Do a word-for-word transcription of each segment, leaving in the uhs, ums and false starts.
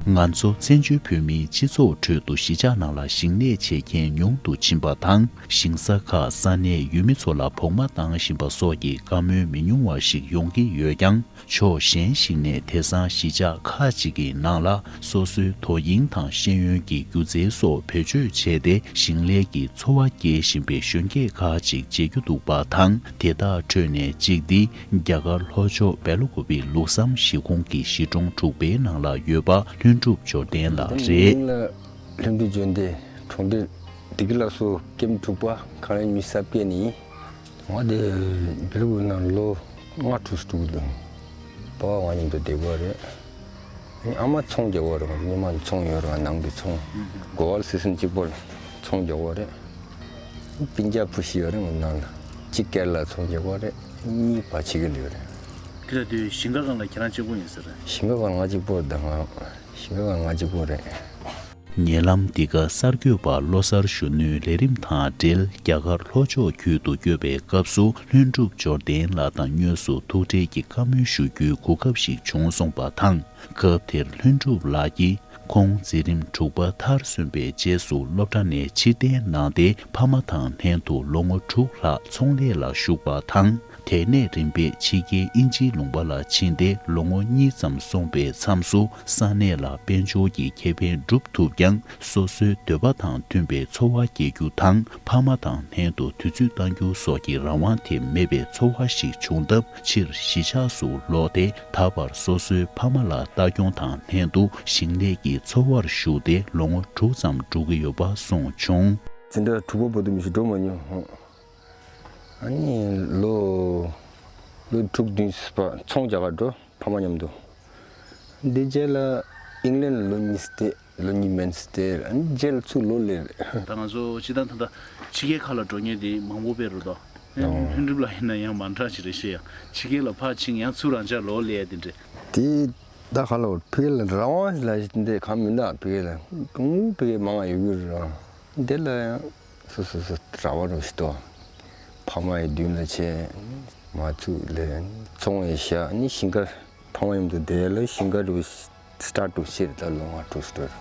ང་ཚོ་བཙན་བྱོལ་བོད་མིའི་སྤྱི་ཚོགས་ཁྲོད་དུ་གཞིས་ཆགས་ནང་ལ་ཞིང་ལས་བྱེད་མཁན་ཉུང་དུ་ཕྱིན་པ་དང་། ཞིང་ས་ཁག་ས་གནས་ཡུལ་མི་ཚོ་ལ་བོགས་མ་བཏང་བཞིན་པ་སོགས་ཀྱི་བཀའ་མོལ་མི་ཉུང་བ་ཞིག་ཡོང་གི་ཡོད་ཀྱང་། ཕྱོགས་གཞན་ཞིག་ནས་དེང་སང་གཞིས་ཆགས་ཁག་ཅིག་གི་ནང་ལ་སོ་སོའི་དོ་དབྱིངས་དང་ཤེས་ཡོན་གྱི་སྒྱུ་རྩལ་སོགས་བེད་སྤྱོད་བྱས་ཏེ་ཞིང་ལས་ཀྱི་འཚོ་བ་སྐྱེལ་བཞིན་པའི་གཞོན་སྐྱེས་ཁག་ཅིག་མཇལ་རྒྱུ་འདུག་པ་དང་། དེ་དག་ཁྲོད་ནས་གཅིག་འདི་རྒྱ་གར་ལྷོ་ཕྱོགས་སྦེལ་ཀོབ་པི་ལུགས་བསམ་གཞིས་ཁོངས་ཀྱི་གཞིས་གྲོང་དྲུག་པའི་ནང་ལ་ཡོད་པ་ལྷུན་གྲུབ་འབྱོར་ལྡན་ལགས་རེད། ལྷུན་གྲུབ་འབྱོར་ལྡན། གྲོང་སྡེ་བདེ་སྐྱིད་ལ་སོགས་ཀེམ་དྲུག་པ་ཁང་ཉི་ཤུ་རྩ་བརྒྱད་ནི། ང་དེ་སྦེལ་ཀོབ་ནང་ལོ་ལྔ་དྲུག་ཅུ་འདུག་པ་ང་མཉམ་དུ་བསྡད་ཀྱི་ཡོད་རེད། ཨ་མ་ཚོང་རྒྱག་གི་ཡོད་རེད། ཉི་མ་ཚོང་ཡོད་རེད། ནང་གི་ཚོང་། གོ་བ་སི་སན་གཅིག་པོ་ཚོང་རྒྱག་གི་ཡོད་རེད། སྤུན་ཀྱག་བུ་བཞི་ཡོད་རེད་ང་ནང་ལ། གཅིག་སྒེར་ལ་ཚོང་རྒྱག་གི་ཡོད་རེད། གཉིས་ཕར་ཕྱི་རྒྱལ་ཡོད་རེད། དེ་ལ་དུས་ཞིང་ཁ་སྒང་ལ་ཁྱེད་རང་གཅིག་པོ་ཡིན་ས་རེད། ཞིང་ཁ་སྒང་ང་གཅིག་པོ་དང་ཞིང་ཁ་སྒང་ང་གཅིག་པོ་རེད། ཉེ་ལམ་འདི་ག་གསར་འགོད་པ་བློ་གསར་གཞོན་ནུའི་ལས་རིམ་དང་འབྲེལ་རྒྱ་གར་ལྷོ་ཕྱོགས་ཁུལ་དུ་བསྐྱོད་པའི་སྐབས་སུ་ལྷུན་གྲུབ་འབྱོར་ལྡན་ལགས་དང་དངོས་སུ་ཐུག་འཕྲད་ཀྱིས་བཀའ་མོལ་ཞུ་རྒྱུའི་གོ་སྐབས་ཤིག་བྱུང་སོང་པ་དང་། སྐབས་དེར་ལྷུན་གྲུབ་ལགས་ཀྱིས་ཁོང་འཛིན་རིམ་དྲུག་པ་མཐར་སོན་པའི་རྗེས་སུ་སློབ་གྲྭ་ནས་ཕྱིར་འཐེན་གནང་སྟེ་ཕ་མ་དང་ལྷན་དུ་ལོ་ངོ་དྲུག་ལྷག་ཚོང་ལས་ལ་ཞུགས་པ་དང་། དེ་ནས་རིམ་པས་ཕྱི་རྒྱལ་དབྱིན་ཇིའི་ལུང་པ་ལ་ཕྱིན་ཏེ་ལོ་ངོ་གཉིས་ཙམ་སོང་པའི་མཚམས་སུ་ས་གནས་ལ་དཔལ་འབྱོར་གྱི་ཁེ་ཕན་སྒྲུབ་ཐུབ་ཀྱང་། སོ་སོའི་འདོད་པ་དང་མཐུན་པའི་འཚོ་བ་སྐྱེལ་རྒྱུ་དང་ཕ་མ་དང་ལྷན་དུ་དུས་ཚོད་གཏང་རྒྱུ་སོགས་ཀྱི་རང་དབང་དེ་མེད་པའི་འཚོ་བ་ཞིག་བྱུང་སྟབས། ཕྱིར་གཞིས་ཆགས་སུ་ལོག་སྟེ་ད་བར་སོ་སོའི་ཕ་མ་ལ་ལྟ་སྐྱོང་དང་ལྷན་དུ་ཞིང་ལས་ཀྱི་འཚོ་བར་ཞུགས་ཏེ་ལོ་ངོ་དྲུག་ཙམ་འགྲོ་གི་ཡོད་པ་གསུངས་བྱུང་། འཛིན་གྲྭ་དྲུག་པ་བར་དུ་མི་ཞིག་འགྲོ་མ་མྱོང་། ཨ་ནི་ལོ་ལོ་དྲུག་བདུན་ཙམ་ཚོང་རྒྱག་ག་འགྲོ། ཕ་མ་མཉམ་དུ། འདི་རྗེས་ལ་ཨིང་ལན་ལོ་གཉིས་བསྡད། ལོ་གཉིས་མན་བསྡད། ཨ་ནི་རྗེས་ལ་ཚུར་ལོག་སླེབས་རེད། ད་ང་ཚོ་སྤྱིར་བཏང་ད་ལྟ་ཕྱི་རྒྱལ་ཁག་ལ་འགྲོ་མཁན་དེ་མང་པོ་དཔེ་རེད་དོ། ཨ་ལྷུན་གྲུབ་ལགས་ཡིན་ན་ཡང་མ་འདྲ་ཅིག་རེད་ཤེས་ཡ། ཕྱི་རྒྱལ་ལ་ཕར་ཕྱིན་ཡང་ཚུར་རང་ཅག་ལོག་སླེབས་ཡ་དེ་འདྲ། དེ་ད་ག་ལ་ཕ་གི་ལ་རང་དབང་ལ་འདི་གང་མི་འདུག་ཕ་གི་ལ་དངུལ་ཕ་གི་མང་ང་ཡོད་གི་རེད། འདི་ལ་ཡང་སོ་སོ་སོ་ར་བ་རུ་ཞིག་ཏོ། ཕ་མ་ཡི་མདུན་ལ་ཆེ། མ་ཚུགས་ལས་ཚོང་ཡི་ཤ་ནི་ཤིང་ཁར། ཕ་མ་མཉམ་དུ་བསྡད་ལ་ཞིང་ཁ་རུ་སི་ཊར་ཊུ་ཤེར་ད་ལོ་ང་ཊུ་སི་ཊར།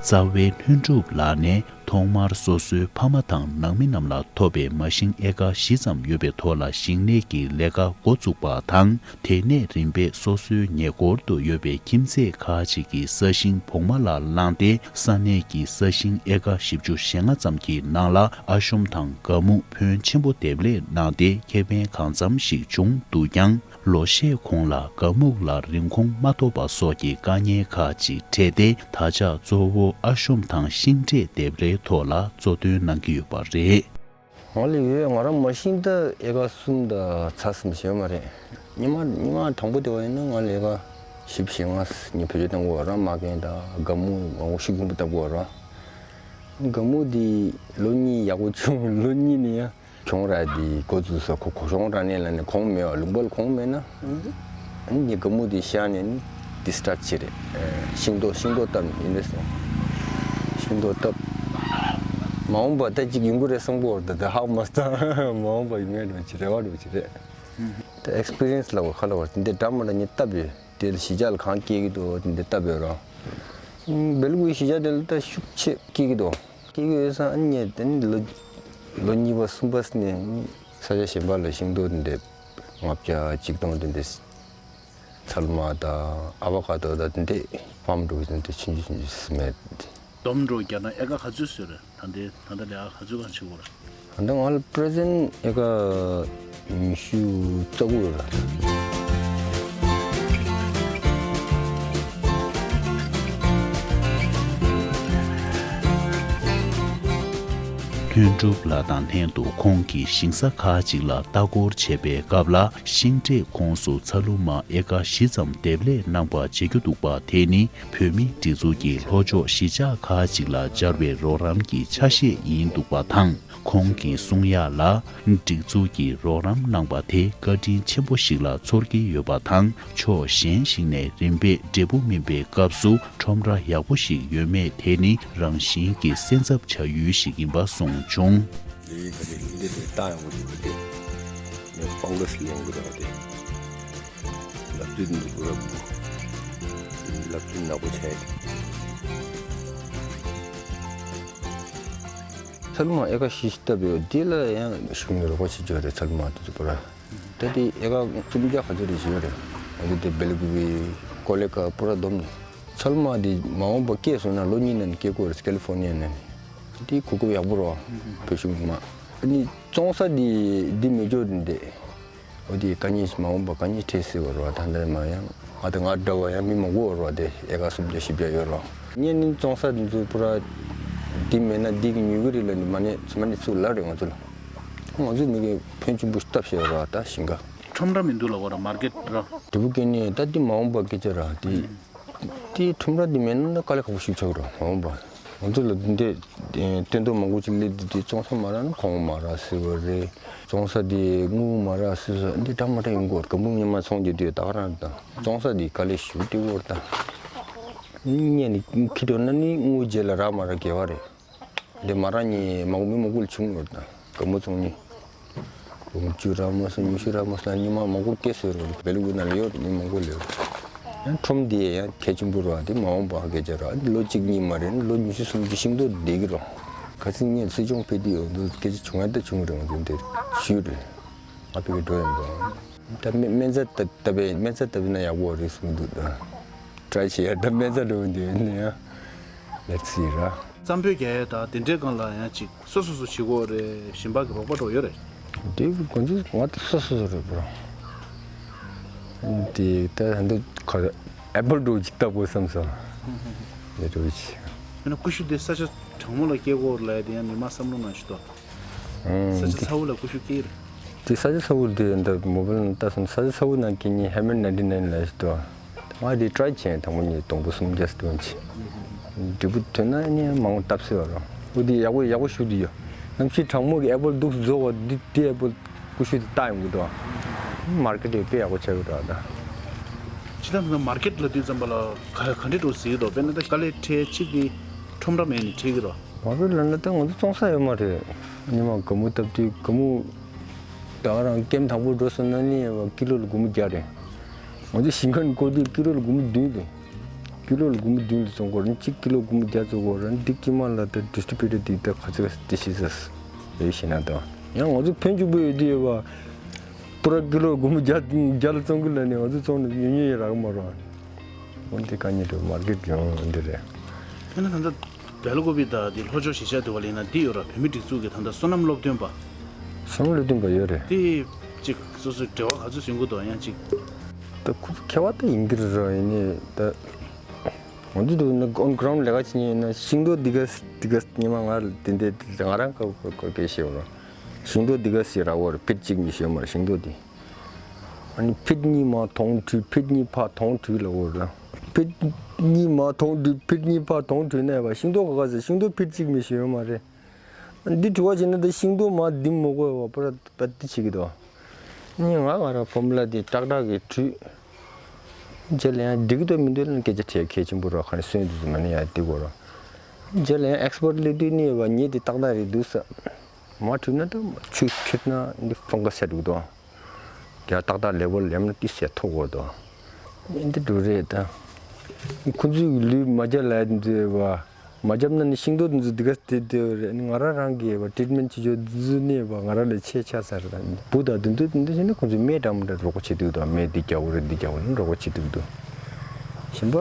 རྩ་བའི་ལྷུན་གྲུབ་ལགས་ནས་ཐོག་མར་སོ་སོའི་ཕ་མ་དང་ནང་མི་རྣམས་ལ་ཐོབ་པའི་མ་ཤིང་ཨེ་ཀར་བཞི་ཙམ་ཡོད་པའི་ཐོག་ལ་ཞིང་ལས་ཀྱི་ལས་ཀ་འགོ་བཙུགས་པ་དང་། དེ་ནས་རིམ་པས་སོ་སོའི་ཉེ་འཁོར་དུ་ཡོད་པའི་ཁྱིམ་མཚེས་ཁག་ཅིག་གི་ས་ཞིང་བོགས་མ་ལ་བླངས་ཏེ། ས་གནས་ཀྱི་ས་ཞིང་ཨེ་ཀར་བཞི་བཅུ་ཞེ་ལྔ་ཙམ་གྱི་ནང་ལ་ཨ་ཤོམ་དང་ག་མུག་ཕོན་ཆེན་པོ་འདེབས་ལས་གནང་སྟེ་ཁེ་ཕན་གང་འཚམ་ཞིག་བྱུང་འདུག་ཀྱང་། ལོ་ཤས་གོང་ལ་ག་མུག་ལ་རིན་གོང་མ་ཐོབ་པ་སོགས་ཀྱི་དཀའ་ངལ་ཁག་ཅིག་འཕྲད་དེ། ད་ཆ་གཙོ་བོ་ཨ་ཤོམ་དང་ཤིང་འབྲས་འདེབས་ལས་ཐོག་ལ་གཙོ་འདོན་གནང་གི་ཡོད་པ་རེད། ང་ལ་ཡོད། ང་རང་མ་ཤིང་ད་ཨེ་ཀར་གསུམ་དང་ཚ་གསུམ་ཞེ་མ་རེད། ཉི་མ་ཉི་མ་དང་པོ་དེ་བ་ཡིན་ན་ང་ལ་ཨེ་ཀར་བཞི་བཅུ་ཞེ་ལྔ་ངས་བེད་སྤྱོད་བཏང་གི་ཡོད་ར། མ་རྒན་དང་ག་མུག་མང་པོ་ཤུགས་ཆེན་པོ་བཏང་གི་ཡོད་ར། ག་མུག་དེ་ལོ་གཉིས་ཡག་པོ་བྱུང་། ལོ་གཉིས་ནས་ཡང་གྱོང་རག་དེ་འགོ་བཙུགས་སོང་། ཁོ་ཁོ་གྱོང་རག་ནས་ལ་ནས་གོང་མེད་པ། ལུང་པ་ལ་གོང་མེད་ན། ཨ་ནི་ག་མུག་དེ་བཞག་ནས་ནི་དེ་སི་ཊར་ཊུ་བྱས་རེད། ཤིང་ཏོག་ཤིང་ཏོག་བཏབ་ནས་ཡིན་རེད་སོང་། ཤིང་ཏོག་བཏབ། མ་འོངས་པ་ད་ཅིག་ཡོང་གི་རེད་བསམ་གི་ཡོད་རེད། ད་ཧ་གོ་མ་སོང་། མ་འོངས་པ་ཡོང་ཡ་འགྲོ་ཅིག་རེ་བ་འགྲོ་ཅིག་རེད། ད་ཨེག་སི་པི་རི་ཡན་སི་ལབ་དགོས་ག་ལབ་དགོས། དེ་འདྲའི་འདྲ་མི་འདྲ་གཉིས་བཏབ་ཡོད། དེ་ལ་གཞིས་ཆགས་ལ་གང་སྐྱེ་གི་འདུག་དེ་འདྲ་བཏབ་ཡོད་ར། སྦེལ་ཀོབ་གཞིས་ཆགས་དེ་ལ་ད་ཤུགས་ཆེ་སྐྱེ་གི་འདུག་སྐྱེ་གི་ཡོད་ཙང་ཨ་ནི་དེ་ནི་ལོ་ལོ་གཉིས་པ་གསུམ་པ་ནས་ས་ཆ་གཞན་པ་ལ་ཤིང་ཏོག་དེ་འདྲའི་ལྔ་བརྒྱ་ཆིག་སྟོང་དེ་འདྲའི་ཚལ་མ་དང་ཨ་བ་ཀ་དོ་དང་དེ་འདྲའི་ཕཱམ་འགྲོ་གི་དེ་འདྲའི་ཆུང་ཆུང་ཆུང་ཆུང་སི་མེད། སྡོམ་འགྲོ་རྒྱ་ནག་ཨེ་ཀར་ག་ཚོད་བཟོས་རེད། ད་ལྟའི་ད་ལྟ་ལས་ཀ་ག་ཚོད་གང་བྱེད་དགོས་རེད། ད་ལྟ་ང་ལ་པི་རེ་ཛེན་ཊི་ཨེ་ཀར་ཉི་ཤུ་རྩ་དགུ་ཡོད་རེད། ལྷུན་གྲུབ་ལགས་དང་ལྷན་དུ་ཁོང་གིས་ཞིང་ས་ཁག་ཅིག་ལ་ལྟ་སྐོར་བྱེད་པའི་སྐབས་ལ། ཤིང་འབྲས་ཁོངས་སུ་ཚ་ལུ་མ་ཨེ་ཀ་བཞི་ཙམ་འདེབས་ལས་གནང་པ་བརྗེད་རྒྱུ་འདུག་པ། དེ་ནི་བོད་མིའི་སྒྲིག་འཛུགས་ཀྱི་ལྷོ་ཕྱོགས་གཞིས་ཆགས་ཁག་ཅིག་ལ་སྦྱར་བའི་རོགས་རམ་གྱི་ཆ་ཤས་ཡིན་འདུག་པ་དང་། ཁོང་གིས་གསུང་ཡག་ལ། སྒྲིག་འཛུགས་ཀྱིས་རོགས་རམ་གནང་པ་དེ་བཀའ་དྲིན་ཆེན་པོ་ཞིག་ལ་ཚོར་གྱི་ཡོད་པ་དང་། ཕྱོགས་གཞན་ཞིག་ནས་རིམ་པས་འབྲས་བུ་སྨིན་པའི་སྐབས་སུ་ཁྲོམ་ར་ཡག་པོ་ཞིག་ཡོད་མེད་དེ་ནི་རང་བཞིན་གྱིས་སེམས་འཚབ་བྱ་ཡུལ་ཞིག་ཡིན་པ་གསུངས་བྱུང་། ལས་ཀ་དེ་འདི་དེ་ལྟ་ཡོང་གི་འདུག་ག་དེ། ངས་ཕང་ག་སི་ལེན་གི་རེད་བ་དེ། ལབ་དུས་འདུག་གི་རེད་བ། ལབ་དུས་ནག་པོ་ཆགས་ཡོད། ཚ་ལུ་མ་ཨེ་ཀ་བཞི་བཏབ་ཡོད། འདི་ལ་ཡང་གཞུང་ནས་རོགས་པ་བྱེད་ཀྱི་ཡོད་རེད། ཚ་ལུ་མ་དེ་ཚོ་པུ་ར། ད་དེ་ཨེ་ཀ་སུམ་བརྒྱ་ག་ཚོད་རེ་བཞི་ཡོད་རེད། ང་ཚོ་དེ་སྦེལ་ཀུ་པེ་ཀོ་ལེ་ཀ་པུ་ར་བསྡོམས་ནས། ཚ་ལུ་མ་དེ་མ་འོངས་པ་སྐྱེས་སོང་ན་ལོ་གཉིས་ནང་སྐྱེ་དགོས་རེད། ཀ་ལི་ཧྥོར་ནི་ཡ་ནང་ནས། དེ་གོ་སྐབས་ཡག་པོ་རེད་བ། བོད་གཞུང་མ། ཨ་ནི་བཙོང་ས་དེ་འདི་མེད་ཅོག་འདི། འོ་དེ་དཀའ་ངལ་མ་འོངས་པ་དཀའ་ངལ་འཕྲད་སྲིད་པ་རེད་བ། ད་འདི་མ་ཡང་ང་དང་ང་འདྲ་བ་ཡང་མི་མང་པོ་ཡོད་རེད་བ། དེ་ཨེ་ཀ་སུམ་བརྒྱ་བཞི་བརྒྱ་ཡོད་རེད་བ། ངས་ནི་བཙོང་ས་འདི་ཚོ་པུ་ར་འདི་མེད་ན་འདི་གི་ཉོ་གི་རེད་ལབ་ནས་མ་ནས་མ་ནས་ཚུར་ལབ་རེད་ང་ཚོ་ལ། ང་ཚོས་མི་གི་ཕོན་ཆེན་པོ་ཞིག་བཏབ་བཞག་ཡོད་རེད་བ། ད་ཞིང་ཁ། ཁྲོམ་ར་མི་འདུག་ལབ་པ་ར། མར་ཀེཊ་ར། དྲིལ་བུ་སྐྱེ་ནས་ད་འདི་མ་འོངས་པ་སྐད་ཆ་ར་དེ། དེའི་ཁྲོམ་ར་འདི་མེད་ན་དཀའ་ལས་ཁག་པོ་ཞིག་ཆགས་རོགས་མ་འོངས་པ། ང་ཚོ་ལ་འདི་འདྲའི་སྟོན་ཐོག་མང་པོ་ཅིག་སླེབས་འདི་འདི་བཙོང་ས་མ་རག་ན་གོང་མ་རག་ཟེར་བ་རེད། བཙོང་ས་འདི་དངུལ་མ་རག་ཟེར་ས་འདི་འདྲ་མ་འདྲ་ཡོང་གི་ཡོད་རེད། སྒམ་པོ་ཉི་མ་ཚོང་རྒྱག་དུས་ད་ག་རང་རེད། ད་བཙོང་ས་འདི་དཀའ་ལས་ཞེ་པོ་འཕྲད་ཀྱི་ཡོད་རེད། ད་གཉེན་ནི་ཁྱི་འགྲོ་ན་ནི་དངུལ་རྗེས་ལ་རག་མ་རག་འགལ་བ་རེད། འདི་མ་རག་ནི་མང་པོ་མི་མང་པོ་ལ་བྱུང་ཡོད་ད། སྒམ་པོ་ཚོང་ནི། སྒོར་མོ་བཅུ་རག་མ་སོང་ཉི་ཤུ་རག་མ་སོང་ཉི་མ་མང་པོ་སྐྱེ་སོང་རོགས། སྦེལ་ཀོབ་ནང་ལ་ཡོད་རེད་མི་མང་པོ་ལ་ཡོད་རེད། ཡང་ཁྲོམ་འདི་ཡང་གལ་ཆེན་པོ་རེད་བ། འདི་མ་འོངས་པ་ཧ་གལ་ཆེ་རེད། འདི་ལོ་གཅིག་གཉིས་མ་རེད་ལོ་ཉི་ཤུ་སུམ་ཅུ་ཤིང་ཏོག་བསྡད་ཀྱི་རེད། ག་ཚོད་ངས་སྲིད་སྐྱོང་ཕེབས་དུས་ཡོང་དུས་སྐད་ཆ་བྱུང་ཡ་ད་བྱུང་རེད། ང་ཚོ་འདིར་ཞུས་རེད། ང་ཕ་གི་འགྲོ་ཡིན་པ། ད་སྨན་སྨན་རྩྭ་བཏབ་བཏབ་པའི་སྨན་རྩྭ་བཏབ་ན་ཡག་པོ་རེད་གསུངས་འདུག་ད། ཊ་རའི་བྱེད་ཡ་ད་སྨན་རྩྭ་འགྲོ་འདི་ཡིན་ན་ཡང་། ལེགས་སི་ར། རྩམ་པོད་རྒྱག་ཡ་ད་དེ་འདྲའི་སྒང་ལ་ཡང་ཅིག་སོ་སོ་སོ་བྱེད་དགོས་རེད། གཞན་པ་གི་རོགས་པ་འགྲོ་ཡོད་རེད། དེ་ཁོང་ཚོ་ང་ད་སོ་སོ་སོ་རེད་པ། དེ་ད་ཧན་དུ་ཁ་ཨེ་པལ་འགྲོ་ཅིག་བཏབ་དགོས་བསམ་སོང་། ལས་འགྲོ་ཅིག་ཡིན་ན་ཀུ་ཤུ་དེ་ས་ཆ་གྲང་མོ་ལ་སྐྱེ་དགོས་རེད་ལབ་ཡ་དེ་ཡང་མི་མང་བསམ་བློ་ནང་ཞིག་ཏོ། ས་ཆ་ཚ་བོ་ལ་ཀུ་ཤུ་སྐྱེ་རེད། དེ་ས་ཆ་ཚ་བོ་དེ་འདི་མོ་བལ་ནང་ལྟ་སོང་ས་ཆ་ཚ་བོ་ནང་སྐྱེ་ནི་ཧེ་མན་ནན་ཏི་ནན་ལ་ཞིག་ཏོ། ང་དེ་ཊ་རའི་བྱས་དང་པོ་ཉིད་སྡོང་པོ་སུམ་བརྒྱ་སྟོན་ཅི། འབྲས་བུ་ཐོན་ན་ནི་མང་བཏབ་སྲིད་བ་རོ། འོ་དེ་ཡག་པོ་ཡག་པོ་ཞུ་དེ་ཡོད། གནམ་གཤིས་གྲང་མོ་གི་ཨེ་པལ་འདུག་རྫོགས་བ་འདི་དེ་ཨེ་པལ་ཀུ་ཤུ་དེ་བཏགས་ཡོང་གི་འདུག་མར་ཀེཊ་དེ་དཔེ་ཡག་པོ་ཆགས་ཀྱི་འདུག་ད། ཅི་ད་ན་མར་ཀེཊ་ལ་དུས་ཙམ་པ་ལ་ག་ག་འདྲས་འགྲོ་ཟེར་གྱི་འདུག་དཔེར་ན་ད་དཀའ་ལས་འཕྲད་ཅིག་གི་ཁྲོམ་ར་མེད་ནི་འཕྲད་ཀྱི་རོ། མ་རེད་ལབ་ན་ད་ང་ཚོ་བཙོང་ས་ཡོད་མ་རེད། ཉི་མ་སྒོར་མོ་བཏབ་དུས་སྒོར་མོ་ད་ག་རང་ཀེམ་དང་པོ་འགྲོ་སོང་ན་ནི་ཀི་ལོ་ལ་སྒོར་མོ་བརྒྱ་རེད། ང་ཚོ་ཞིང་ཁ་ནས་བསྐོར་དུས་ཀི་ལོ་ལ་སྒོར་མོ་བདུན་རེད། ཀི་ལོ་ལ་སྒོར་མོ་བདུན་ལ་བཙོང་དགོས་རེད། གཅིག་ཀི་ལོ་སྒོར་མོ་བརྒྱ་བཙོང་དགོས་རེད། འདི་དཀྱིལ་མ་ལ་ད་ཌི་སི་ཊི་བྷིའུ་ཊར་འདི་ད་ག་ཚོད་འདི་ཤེས་ས་ཡོད་ཤེས་ན་ད་ཡང་ང་ཚོ་ཕོན་ཆེན་པོ་ཡོད་དུས་ཡོད་པ། པུ་ར་ཀི་ལོ་སྒོར་མོ་བརྒྱ་བརྒྱ་ལ་བཙོང་གི་ལབ་ནས་ང་ཚོ་བཙོང་ནས་ཉོ་ཉོ་ཡི་རག་མ་རོགས། འོན་ཏེ་དཀའ་ངལ་འདུག་མར་ཀེཊ་ཡོང་འདི་རེད། ཡིན་ན་ད་ལྟ་སྦེལ་ཀོབ་པི་དང་འདི་ལྷོ་ཕྱོགས་གཞིས་ཆགས་དེ་བ་ལ་ཡིན་ན་འདི་ཡོད་ར། བོད་མི་སྒྲིག་འཛུགས་ཀྱི་ད་ལྟ་སོ་ནམ་སློབ་སྟོན་པ། སོ་ནམ་སློབ་སྟོན་པ་ཡོད་རེད། དེ་ཅིག་སོ་སོའི་འབྲེལ་བ་ག་ཚོད་ཟིན་གི་འདུག་ཡང་ཅིག་ད་ཁོ་ཚོ་མཁས་པ་ད་ཡིན་གྱི་རེད་ར། ཡིན་ནའི་ད་ང་ཚོ་འདུག་ན་on ground ལས་ཀ་བྱེད་མཁན་ཡིན་ན་ཤིང་ཏོག་འདི་ག་འདི་ག་ཉི་མ་ང་དེ་འདྲའི་ང་རང་ཀ་ཀ་ཀ་ཤེས་བ་ར། ཤིང་ཏོག་འདི་ག་ཟེར་ར་བོར་ཕིཊ་གཅིག་གཉིས་ཤོད་མར་ཤིང་ཏོག་འདི། ཨ་ནི་ཕིཊ་གཉིས་མར་དོང་དྲུད་ཕིཊ་གཉིས་ཕར་དོང་དྲུད་ལ་བོར་ལ། ཕིཊ་གཉིས་མར་དོང་དྲུད་ཕིཊ་གཉིས་ཕར་དོང་དྲུད་ན་ཡ་བ་ཤིང་ཏོག་ག་ག་ཟེར་ཤིང་ཏོག་ཕིཊ་གཅིག་མི་ཤོད་མ་རེད། འདི་དྲི་བ་བྱས་ན་ད་ཤིང་ཏོག་མར་འདིམ་མ་དགོས་བ་པར་ད་འདི་བྱེད་ཀྱི་འདུག་ཨ་ནི་ང་ང་རང་ཕོར་མུ་ལ་འདི་ཏག་ཏག་གི་དྲུད། རྗེས་ལ་ཡང་འགྲིག་གི་འདུག་མི་འདུག་ལ་སྐད་ཆ་དྲིས་གལ་ཆེན་པོ་ར་ཁ་ནས་སོན་དུས་མ་ནི་ཡ་འདི་གོ་ར། རྗེས་ལ་ཡང་ཨེག་སི་པར་ཊི་སླེབས་དུས་ནི་བ་ཉེ་དེ་ཏག་ཏག་རེད་འདུག་ས། མ་དྲུད་ན་ད་ཆུ་ཁྱེར་ན་འདི་ཕང་ག་སེ་འདུག་དོ། རྒྱ་ཏག་ཏག་ལེ་བལ་ལེམ་ན་ཏི་སེ་ཐོག་གོ་དོ། འདི་འདྲ་རེད་ད། ཁོ་ཚོས་ལུས་མ་རྒྱབ་ལ་འདི་བ། མ་རྒྱབ་ན་ནི་ཤིང་ཏོག་འདི་ཚོ་འདི་ག་དེ་དེ་རེད། ང་རང་རང་གིས་བ་ཊི་རིཊ་མེན་ཊི་བྱེད་ཆོག་འདི་ཚོ་ནི་བ་ང་རང་ལས་ཆེ་ཆགས་ཚར་རེད། བུ་དང་འདི་འདུག་འདི་བྱས་ན་ཁོ་ཚོས་སྨན་འདྲ་མི་འདྲ་རོགས་པ་བྱེད་འདུག་དོ། སྨན་འདི་རྒྱག་དགོས་རེད་འདི་རྒྱག་དགོས་རེད་རོགས་པ་བྱེད་འདུག་དོ། གཞན་པ་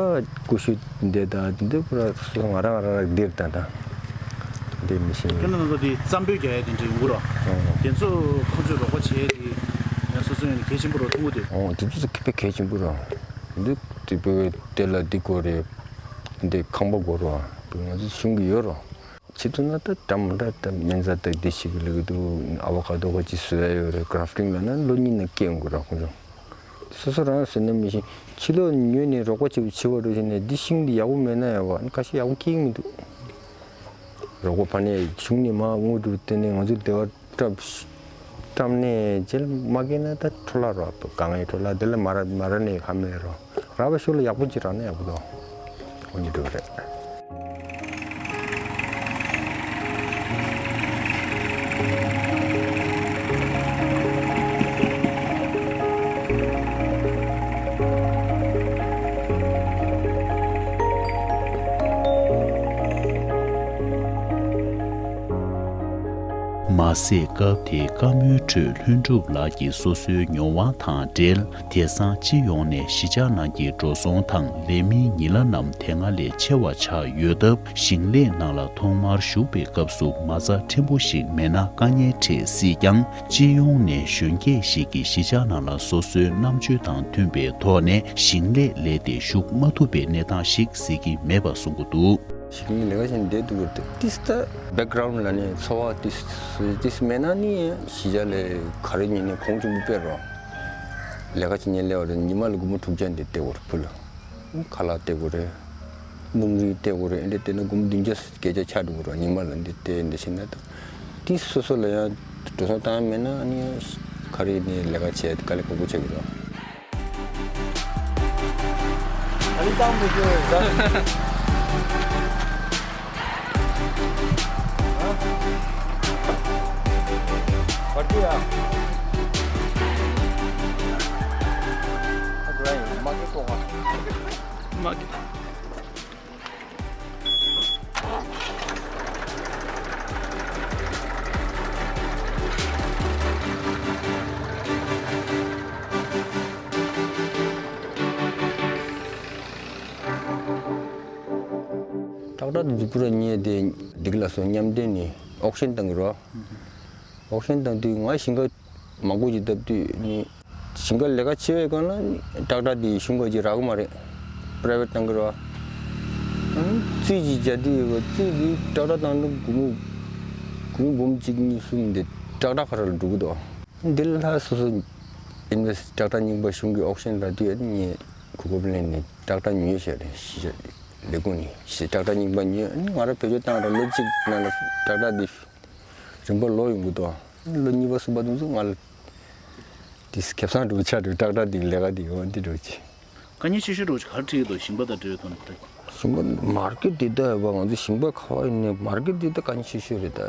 ཀུ་ཤུ་འདི་དང་འདི་འདི་ཁོ་ར་སོ་སོ་ང་རང་ང་རང་རག་འདིར་དང་དང་། འདི་མི་ཤེས། ཁྱེད་རང་ཚོ་འདི་རྩམ་པོད་རྒྱག་ཡ་དེ་འདྲ་ཡོང་གི་རོ། ཨོ། དེ་ཚོ་ཁོ་ཚོས་རོགས་པ་བྱས་ཏེ་ཡང་སོ་སོ་ཡང་གལ་ཆེན་པོ་རོ་ཐུང་གུ་དེ། ཨོ་དེ་ཚོ་དཔེ་གལ་ཆེན་པོ་རོ། འདི་དེ་པོ་དེ་ལ་འདི་དགོས་རེད། འདི་ཁང་པ་དགོས་རོ། ང་ཚོ་གཞུང་གི་ཡོད་རོ། ཕྱི་དུ་ན་ད་འདྲ་མི་འདྲ་ད་སྨན་རྩྭ་ད་འདི་ཞིག་ལ་གི་འདུག་ཨ་བོ་ཀ་དོ་ག་ཅིག་བཟོ་ཡ་ཡོད་རེད། གྷ་རབ་ཊིང་ལབ་ན་ལོ་གཉིས་ནང་སྐྱེ་ཡོང་གི་རེད་ཁོང་ཚོ། སོ་སོ་རང་ཟེར་ན་མི་ཤེས། ཕྱི་ལོགས་ཉོས་ནས་རོགས་པ་བྱེད་པ་བྱེད་པ་འགྲོ་བྱས་ནས་འདི་ཤིང་འདི་ཡག་པོ་མེད་ན་ཡག་པ་ཁ་ཤས་ཡག་པོ་སྐྱེ་གི་མི་འདུག་རོགས་པ་ཕ་ནས་གཞུང་ནས་མ་དངུལ་སྒྲུབ་བསྟན་ནས་ང་ཚོ་སྡེ་བ་བཀྲམ་བཀྲམ་ནས་རྗེས་ལ་མ་སྐྱེས་ན་ད་འཕྲོ་བརླག་རོགས་དགའ་ངའི་འཕྲོ་བརླག་འདི་ལ་མ་ར་མ་ར་ནས་ཧ་མེད་རོགས་རག་པ་ཤོག་ལ་ཡག་པོ་ཅིག་རག་ན་ཡག་པོ་འདུག་འོ་ནི་འགྲོ་གི་རེད། མ་ཟད་སྐབས་དེའི་བཀའ་མོལ་ཁྲོད་ལྷུན་གྲུབ་ལགས་ཀྱིས་སོ་སོའི་མྱོང་བ་དང་འབྲེལ། དེང་སང་སྤྱི་ཡོངས་ནས་གཞིས་ཆགས་ནང་གི་འགྲོ་སོང་དང་ལས་མིའི་ཉིན་གླ་རྣམས་དེ་སྔ་ལས་ཆེ་བ་ཆགས་ཡོད་སྟབས། ཞིང་ལས་ནང་ལ་ཐོག་མར་ཞུགས་པའི་སྐབས་སུ་མ་རྩ་ཕྲན་བུ་ཞིག་མེད་ན་དཀའ་ངལ་འཕྲད་སྲིད་ཀྱང་། སྤྱི་ཡོངས་ནས་གཞོན་སྐྱེས་ཤིག་གིས་གཞིས་ཆགས་ནང་ལ་སོ་སོའི་རྣམ་དཔྱོད་དང་མཐུན་པའི་ཐོག་ནས་ཞིང་ལས་ལས་ཏེ་ཞུགས་མ་ཐུབ་པའི་གནས་སྟངས་ཤིག་གཟིགས་ཀྱི་མེད་པ་གསུང་གི་འདུག་ཞིག་ནི་ལས་ཀ་བྱས་ནས་བསྡད་འདུག་གི་རེད། ཏིས་ད་བེག་གྷ་རའུན་ཌ་ལ་ནི་འཚོ་བ་ཏིས་ཏིས་མེད་ན་ནི་གཞིས་ཆགས་ལས་ག་རེ་ཉིན་ནས་གོང་ཆེན་པོ་སྤེལ་རོགས། ལས་ཀ་བྱེད་ཉིན་སླེབས་པ་རེད། ཉི་མ་ལ་སྒོར་མོ་དྲུག་བརྒྱ་འདི་སྟེར་དགོས་རེད་བུ་ལ། ཁ་ལག་སྟེར་དགོས་རེད། སྣུམ་རིན་སྟེར་དགོས་རེད། འདི་སྟེར་ན་སྒོར་མོ་བདུན་བརྒྱ་བརྒྱད་བརྒྱ་ཆགས་འགྲོ་གི་རེད། ཉི་མ་ལ་འདི་སྟེར་འདི་བྱེད་ན་ད། ཏིས་སོ་སོ་ལ་ཡང་འགྲོ་སོང་བཏང་ཡ་མེད་ན་ནི་ག་རེ་ནས་ལས་ཀ་བྱས་དཀའ་ལས་ཁག་པོ་ཆགས་ཀྱི་རེད། ཨ་ནི་བཏང་མི་ཤེས་པས་ད། ཨ། བར་དུ་ཡ། ཨ་དུ་ར་ཡིན་མ་གི་ཀོ་ང་། མ་གི། ཏག་ཏག་ཏུ་འཛུགས་པོ་ར་ཉེ་དེ་འདི་ག་ལ་སོ་མཉམ་འདྲེས་ནས་ཨོག་ཤན་བཏང་གི་རོ། ཨོག་ཤན་བཏང་དུས་ང་ཞིང་ཁ་མང་པོ་ཅིག་བཏབ་དུས་ནི། ཞིང་ཁ་ལས་ཀ་བྱེད་པའི་སྒང་ལ་ཏག་ཏག་དེ་ཞིང་ཁ་ཅིག་རག་གི་མ་རེད། པ་རའི་ཝེ་ཊི་བཏང་གི་རེད་བ། ཨ་ནི་རྩིས་ཅིག་བྱ་དུས་ཡོད་པ་རྩིས་དེ་ཏག་ཏག་བཏང་དུས་སྒོར་མོ་སྒོར་མོ་འབུམ་གཅིག་གཉིས་གསུམ་དེ་ཏག་ཏག་ཁ་ར་ལ་འགྲོ་གི་འདུག་འདི་ལ་སོ་སོ་ཨིན་ཝེ་སི་ཊི་ཏག་ཏག་རྙིང་པ་གཞུང་གི་ཨོག་ཤན་རག་དུས་ཨ་ནི་ངས་གོ་སྐབས་ལེན་ནས་ཏག་ཏག་ཉོས་བཞག་རེད། གཞིས་ཆགས་ལས་ཁུངས་ནས་གཞིས་ཏག་ཏག་རྙིང་པ་ཉོས། ཨ་ནི་ང་ར་བེད་སྤྱོད་བཏང་ར་ལོ་གཅིག་ནང་ལ་ཏག་ཏག་འདི་རིམ་པ་ལོག་ཡོང་གི་འདུག་ལོ་གཉིས་པ་གསུམ་པ་དེ་ཚོ་ང་ལ་དེ་ཁེ་བཟང་འགྲོ་ཆ་འགྲོ་ཏག་ཏག་དེ་ལས་ཀ་དེ་ཡོང་དེ་འགྲོ་ཆེ། དཀའ་ངལ་ཆེ་ཤོས་འགྲོ་ཆ་ག་རེ་འཕྲད་ཀྱི་འདུག་ཞིང་པ་དང་འབྲེལ་བའི་ཐོག་ནས། ཞིང་པ་མར་ཀེ་ཊི་དེ་ལྟ་ཡོད་པ་ང་ཚོ་ཞིང་པ་ཁ་བ་ཡིན་ནས་མར་ཀེ་ཊི་དེ་ད་དཀའ་ངལ་ཆེ་ཤོས་རེད། ད་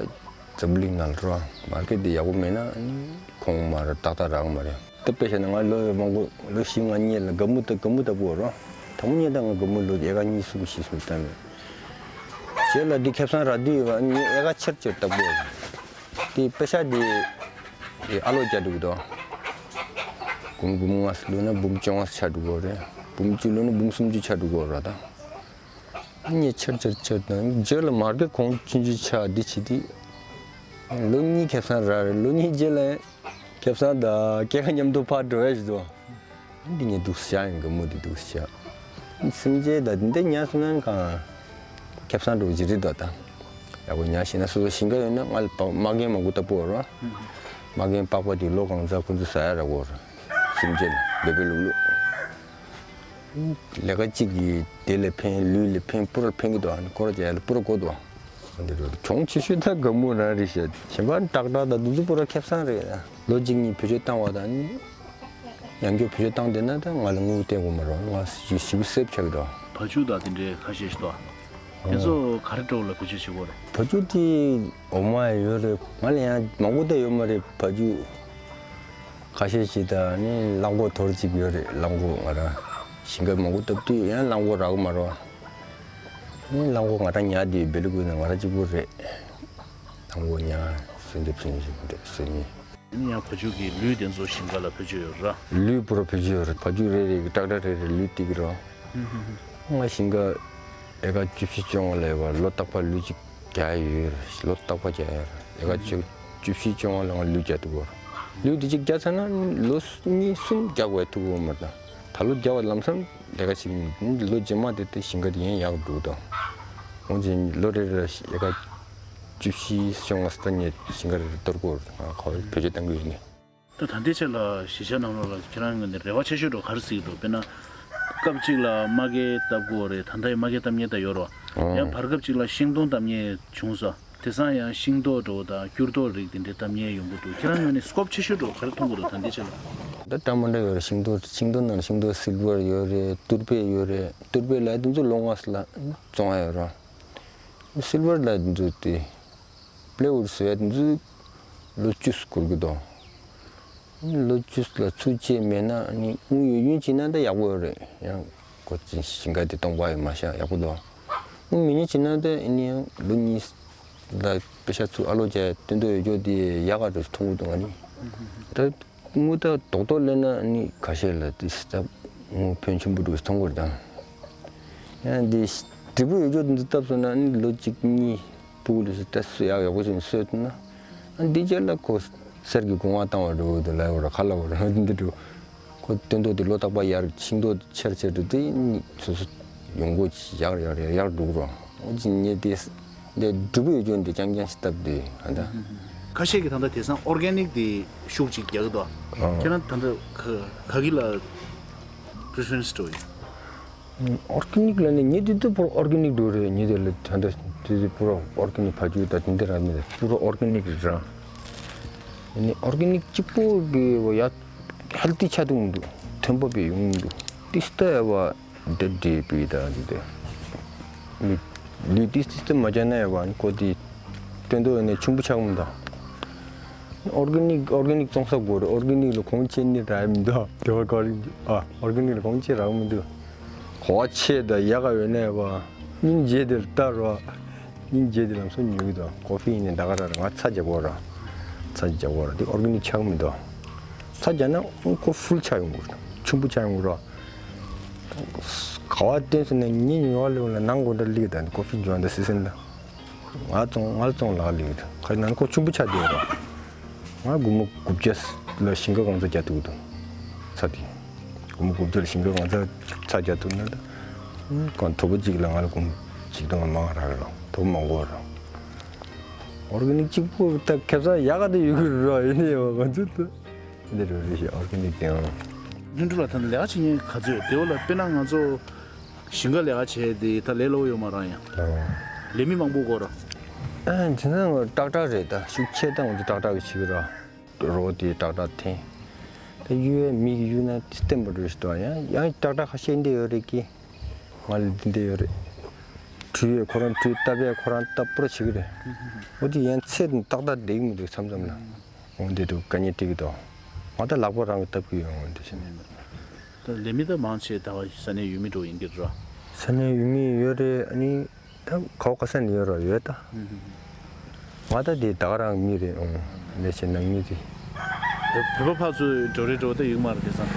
འཛམ་བུ་གླིང་ནང་ལ་རོ་མར་ཀེ་ཊི་དེ་ཡག་པོ་མེད་ན་ཁོང་མར་ཏག་ཏག་རག་མ་རེད། ད་དཔེ་བཞག་ན་ང་ལོ་མང་པོ་ལོ་བཞི་ལྔ་གཉིས་ལ་སྒ་སྨུག་ད་སྒ་སྨུག་ལྟ་བུ་རོ། དང་པོ་ཉིད་ད་ང་སྒ་སྨུག་ལོ་ཨེ་ཀར་གཉིས་གསུམ་བཞི་གསུམ་བཏང་མེད། རྗེས་ལ་འདི་ཁེ་བཟང་རག་དུས་ཡོད་པ་ངས་ཨེ་ཀར་ཆེར་ཆེར་བཏབ་དགོས། དེ་པེ་ཤ་དེ་ཨ་ལོ་རྒྱག་འགྲོ་གི་འདུག་འབུམ་འབུམ་ལྔ་ཙམ་བླུགས་ན་འབུམ་བཅོ་ལྔ་ཙམ་ཆགས་འགྲོ་གི་རེད། འབུམ་གཅིག་བླུགས་ན་འབུམ་སུམ་ཅུ་ཆགས་འགྲོ་གི་རེད་ད། ངས་ཆེར་ཆེར་ཆེར་དང་རྗེས་ལ་མར་ཀེ་ཊི་གོང་ཆུང་ཆུང་ཆགས་འདི་བྱེད་དུས། ལོ་གཉིས་ཁེ་བཟང་རག་རེད། ལོ་གཉིས་རྗེས་ལ་ཁེ་བཟང་དང་སྐྱེད་ཀ་མཉམ་དུ་ཕར་འགྲོ་ཡ་ཞིག་འདུག་འདི་ངས་འདུག་བྱ་ཡིན་གི་མོ་འདི་འདུག་བྱ། སེམས་ཅན་ད་འདི་ཉར་སོང་ན་གང་ཁེ་བཟང་འགྲོ་གི་རེད་དོ་ད། ཡག་པོ་ཉར་ཤེས་ན་སོ་སོ་ཞིང་ཁ་ཡོད་ན་ང་ལ་པགས་མ་རྒན་མང་པོ་ལྟ་བུ་རོ། མ་རྒན་པགས་པ་དེ་ལོ་གང་ཚ་ཁོ་ཚོ་ཟ་ཡ་རག་གོ་རོ། སེམས་ཅན་ལ་བེ་བེ་ལུག་ལུག་ལས་ཀ་གཅིག་གིས་དེ་ལ་ཕན་ལུས་ལ་ཕན་པུ་ར་ཕན་གི་འདུག་ཨ་ནི་སྐོར་རྒྱག་ཡ་ལ་པུ་ར་དགོས་འདུག་འདི་རུ་གྱོང་ཆེ་ཤོས་ད་སྒ་སྨུག་རང་རེད་ཤག་གཞན་པ་ཏག་ཏག་དང་འདི་ཚོ་པུ་ར་ཁེ་བཟང་རེད། ལོ་གཅིག་གཉིས་བེད་སྤྱོད་བཏང་བ་དང་ནི་ཡང་བསྐྱར་བེད་སྤྱོད་བཏང་བསྡད་ན་ད་ང་ལ་དངུལ་སྟེར་དགོས་མ་རེད། ང་ཞེ་པོ་སེབ་ཆགས་ཀྱི་འདུག་བ་ཕྱུགས་དང་དེ་འདྲའི་ཁ་ཤས་ཤིག་འདུག་དེ་ཚོ་ག་རེ་འདྲ་བོ་ལ་བེད་སྤྱོད་བྱེད་དགོས་རེད། བ་ཕྱུགས་དེ་འོ་མ་ཡོད་རེད། ང་ལ་ཡང་མང་པོ་ད་ཡོད་མ་རེད་བ་ཕྱུགས། ཁ་ཤས་ཤིག་དང་ནི་གླང་གོག་ཐོར་གཅིག་ཡོད་རེད། གླང་གོག་ང་རང་ཞིང་ཁ་མང་པོ་བཏབ་དུས་ཡང་གླང་གོག་རག་གི་མ་རེད། ནི་གླང་གོག་ང་རང་ཉར་དུས་བེ་ལུ་ཀུ་ནི་ང་རང་གཅིག་པུ་རེད། གླང་གོག་ཉར་སོན་དེ་ཕྱིན་ཞིག་མི་འདུག་སོན་ནི། ཡིན་ཡང་བ་ཕྱུགས་ཀྱི་ལུད་དེ་ཚོ་ཞིང་ཁ་ལ་བེད་སྤྱོད་ཡོད་ར། ལུད་པུ་ར་བེད་སྤྱོད་ཡོད་རེད། བ་ཕྱུགས་རེ་རེ་གི་ཏག་ཏག་རེ་རེ་ལུད་ཏིག་ར། ང་ཞིང་ཁ་ཨེ་ཀར་བཅུ་བཞི་བཅོ་ལྔ་ལས་བ་ལོ་རྟག་པར་ལུད་ཅིག་རྒྱག་ཡོད་རེད། ལོ་རྟག་པ་རྒྱག་ཡོད་རེད། ཨེ་ཀར་བཅུ་བཅུ་བཞི་བཅོ་ལྔ་ལ་ང་ལུད་རྒྱག་ཐུབ་ཀྱི་ཡོད་རེད། ལུད་དེ་གཅིག་རྒྱག་ཚར་ན་ལོ་གཉིས་གསུམ་རྒྱག་དགོས་ཐུབ་ཀྱི་ཡོད་མ་རེད། ད་ལོ་རྒྱག་པ་ལམ་སང་ལས་ཀ་བྱེད་ཀྱི་མི་འདུག་ལོ་རྗེས་མ་དེ་དེ་ཞིང་ཁ་དེ་ཡང་ཡག་འགྲོ་གི་འདུག་འོན་ཀྱང་ལོ་རེ་རེ་ཨེ་ཀར་ བཅུ་བཞི་བཅོ་ལྔ་ཙམ་ངས་ཞིང་ཁར་གཏོར་དགོས་རེད། ང་ཁོ་བེད་སྤྱོད་གཏང་གི་ཡོད་ནི། ད་ད་ལྟའི་ཆ་ལ་གཞིས་ཆགས་ནང་ལོགས་ལ་ཁྱེད་རང་ངོས་ནས་རེ་བ་ཆེ་ཤོས་འདྲ་ག་རེ་གཟིགས་འདུག་དཔེར་ན། སྐབས་གཅིག་ལ་མ་ཀེ་བཏབ་དགོས་རེད། ད་ལྟ་ཡང་མ་ཀེ་བཏབ་མཁན་ད་ཡོད་རེད། ཨང་། ཡང་བར་སྐབས་གཅིག་ལ་ཤིང་སྡོང་བཏབ་མཁན་བྱུང་སོང་། དེང་སང་ཡང་ཤིང་ཏོག་འདྲ་བོ་དང་སྐྱུར་ཏོག་རིགས་དེ་འདྲའི་བཏབ་མཁན་ཡོང་གི་འདུག་ཁྱེད་རང་ངོས་ནས་སྐོབ་ཆེ་ཤོས་འདྲ་བོ་ག་རེ་མཐོང་གི་འདུག་ད་ལྟའི་ཆ་ལ། ད་ལྟ་མ་འདྲ་ཡོད་རེད། ཤིང་ཏོག་ཤིང་ཏོག་ནང་ཤིང་ཏོག་སིལ་ཝར་ཡོད་རེད། ཏུར་པེ་ཡོད་རེད། ཏུར་པེ་ལ་དེ་ཚོ་ལོ་ལྔ་ཙམ་ལ་བཙོང་ཡ་ཡོད་རེད། སིལ་ཝར་ལ་དེ་ཚོ་དེ་པླེ་ཝུཌ་བཟོ་ཡ་དེ་ཚོ་ལོ་བཅུ་འགོར་གི་འདུག་ལོ་བཅུ་ལ་ཚུར་བཅད་མེད་ན་ནི་དངུལ་ཡོད་རྒྱུ་བྱས་ན་ད་ཡག་པོ་ཡོད་རེད། ཡང་ཁོ་ཅི་ཞིང་ཁ་དེ་སྟོང་པ་ཡོད་མ་ཤག་ཡག་པོ་འདུག་དངུལ་མེད་རྒྱུ་བྱས་ན་ད་ཨ་ནི་ཡང་ལོ་གཉིས་ལ་པེ་ཤ་ཚུར་ཨ་ལོ་བྱས་སྟོན་ཐོག་ཡོད་རྒྱུ་དེ་ཡག་ག་འདྲ་མཐོང་གི་འདུག་ང་ནི། ད་དངུལ་ད་རྡོག་རྡོག་ལེན་ན་ནི་ཁ་ཤས་ལ་དེ་ད་དངུལ་ཕོན་ཆེན་པོ་འདུག་མཐོང་གི་རེད་ད། ཡང་འདི་འབྲས་བུ་ཡོད་རྒྱུ་འདི་བཏབ་སོང་ན་ནི་ལོ་གཅིག་གཉིས་ཕྲུ་གུ་ལ་སུ་ད་སུ་ཡག་ཡག་པོ་ཞིག་གསོས་ཐུབ་ན། ཨ་འདི་རྗེས་ལ་ཁོ་གསེར་གྱི་སྒོ་ང་བཏང་བ་འགྲོ་གི་འདུག་ལབ་ཡོད་ར་ག་ལབ་ར་འདི་འགྲོ། ཁོ་སྟོན་ཐོག་དེ་ལོ་རྟག་པར་ཡར་ཤིང་ཏོག་ཆེར་ཆེར་འགྲོ་དེ་སོ་སོ་ཡོང་སྒོ་ཡག་ཡག་ཡག་ཡག་འགྲོ་གི་ར། འོ་ཅི་ཉེ་དེ་འདི་འབྲས་བུ་ཡོད་རྒྱུ་འདི་རྐྱང་རྐྱང་ཞིག་བཏབ་དེ་ཨ་ད། ཁ་ཤས་ཀྱིས་ད་ལྟ་དེང་སང་ཨོར་གེ་ནིག་དེ་ཤུགས་ཅིག་རྒྱག་གི་འདུག་ཨ། ཁྱེད་རང་ད་ལྟ་ག་ག་གི་ལ་པི་རི་ཕེ་རེན་སི་འགྲོ་ཡིན། ཨོར་གེ་ནིག་ལ་ནི་ཉེ་དུས་དུ་པུར་ཨོར་གེ་ནིག་འགྲོ་རེད། ཉེ་དུས་ལ་ད་ལྟ་དུས་དུ་པུར་ཨོར་གེ་ནིག་ཕ་ཆུ་ད་དེ་འདྲ་ར་མི་རེད། པུར་ཨོར་གེ་ནིག་རེད་ར། ནི་ཨོར་གེ་ནིག་གཅིག་པོ་གི་ཡ་ཧེལ་ཐི་ཆགས་འདུག་མི་འདུག་ཐོན་པ་པའི་ཡོང་མི་འདུག་ཏིས་ཏ་ཨེ་བ་འདི་འདྲའི་བི་ད་འདི་དེ། ལུས་ལུས་ཏིས་ཏིས་ཏི་མ་བྱས་ན་ཡ་བ་ནི་ཀོ་དེ་སྟོན་ཐོག་ནས་ཆུང་པོ་ཆགས་མི་འདུག་ཨོར་གེ་ནིག་ཨོར་གེ་ནིག་བཙོང་ས་དགོས་རེད། ཨོར་གེ་ནིག་ལ་གོང་ཆེ་ནི་རག་མི་འདུག་དེ་བ་ཀོ་རིག་ཨ་ཨོར་གེ་ནིག་ལ་གོང་ཆེ་རག་མི་འདུག་གོ་བ་ཆེ་དང་ཡག་ག་ཡོད་ན་ཡ་བ་སྙིང་རྗེ་དེ་ལ་ལྟ་རོགས། སྙིང་རྗེ་དེ་ལམ་སང་ཉོ་གི་འདུག་ཀོ་ཕི་ཡིན་ནའི་ད་ག་རང་རེད། ང་ཚྭ་རྒྱག་གོ་ར། ཚྭ་རྒྱག་གོ་ར་དེ་ཨོར་གེ་ནིག་ཆགས་མི་འདུག་ཚྭ་རྒྱག་ན་ཁོ་ཕུལ་ཆགས་ཡོང་གི་རེད། ཆུང་པོ་ཆགས་ཡོང་གི་རེད། ག་བ་བསྟན་སོང་ན་ཉིན་ཉོ་བ་ལེ་བ་ལ་ནང་སྒོ་འདྲ་ལིག་དང་ཀོ་ཕི་འཇོན་དང་སི་སེན་ལ། ང་བཙོང་ང་ལ་བཙོང་ལག་ལིག་རེད། ཁ་ནང་ཁོ་ཆུང་པོ་ཆགས་བསྡད་ར། ང་སྒོར་མོ་དགུ་བརྒྱ་ལ་ཞིང་ཁ་གང་ཚ་རྒྱག་ཐུབ་འདུག་ཚྭ་དེ། སྒོར་མོ་དགུ་བརྒྱ་ལ་ཞིང་ཁ་གང་ཚ་ཚྭ་རྒྱག་ཐུབ་ན་ད། གང་དོ་པོ་གཅིག་ལ་ང་ལ་སྒོར་མོ་ཆིག་སྟོང་མང་རག་ར་དོ་པོ་མང་པོ་ར། ཨོར་གེ་ནིག་གཅིག་པོ་ད་ཁེ་བཟང་ཡག་ག་དེ་ཡོད་གི་ར་ཡིན་ཡོད་ང་ཚོ་ད། འདི་རུ་རེ་ཞིག་ཨོར་གེ་ནིག་དེའང་། ལྷུན་གྲུབ་ལ་ད་ལས་ཀ་བྱེད་མཁན་ག་ཚོད་ཡོད། དེ་བ་ལ་དཔེར་ན་ང་ཚོ་ཞིང་ཁ་ལས་ཀ་བྱས་དེ་ད་ལས་སླ་པོ་ཡོད་མ་རེད་ཡ། ལས་མི་མང་པོ་དགོས་ར། ཨ་དེ་ན་ང་ཏག་ཏག་རེད། ད་ཤུགས་ཆེ་ད་ང་ཚོ་ཏག་ཏག་གི་བྱེད་གི་ར། རོ་དེ་ཏག་ཏག་འཐེན། ད་གཡུག་ཡས་མི་གིས་གཡུག་ན་བརྟན་པོ་འགྲོ་ཞིག་འདུག་ཡང་ཡང་ཏག་ཏག་ཁ་ཤས་འདི་ཡོད་རེད་ཀི། ང་ལ་འདི་འདི་ཡོད་རེད། གྲུ་ཡོད་ཁོ་རང་གྲུ་བཏབ་པས་ཁོ་རང་བཏབ་པོ་ར་བྱེད་གི་རེད། འོ་དེ་ཡང་ཚད་ཏག་ཏག་བསྡད་གི་མི་འདུག་མཚམས་མཚམས་ལ། འོ་འདི་འདུག་དཀའ་ངལ་འཕྲད་ཀྱི་འདུག་ང་ད་ལག་པ་རང་གིས་བཏབ་ཀྱི་ཡོད། འོ་འདི་བྱས་ནས། ད་ལས་མི་ད་མང་ཆེ་ད་ས་གནས་ཡུལ་མི་འགྲོ་ཡིན་གྱི་ར། ས་གནས་ཡུལ་མི་ཡོད་རེད། ཨ་ནི་ད་ག་བ་ག་ས་ནས་ཡོད་ར་ཡོད་ད། ང་ད་དེ་ད་ག་རང་མི་རེད། ཨང་ལས་བྱེད་ནང་མི་རེད། བོད་པ་ཕར་ཚུར་འགྲོ་རེས་འགྲོ་ད་ཡོད་མ་རེད་དེང་སང་།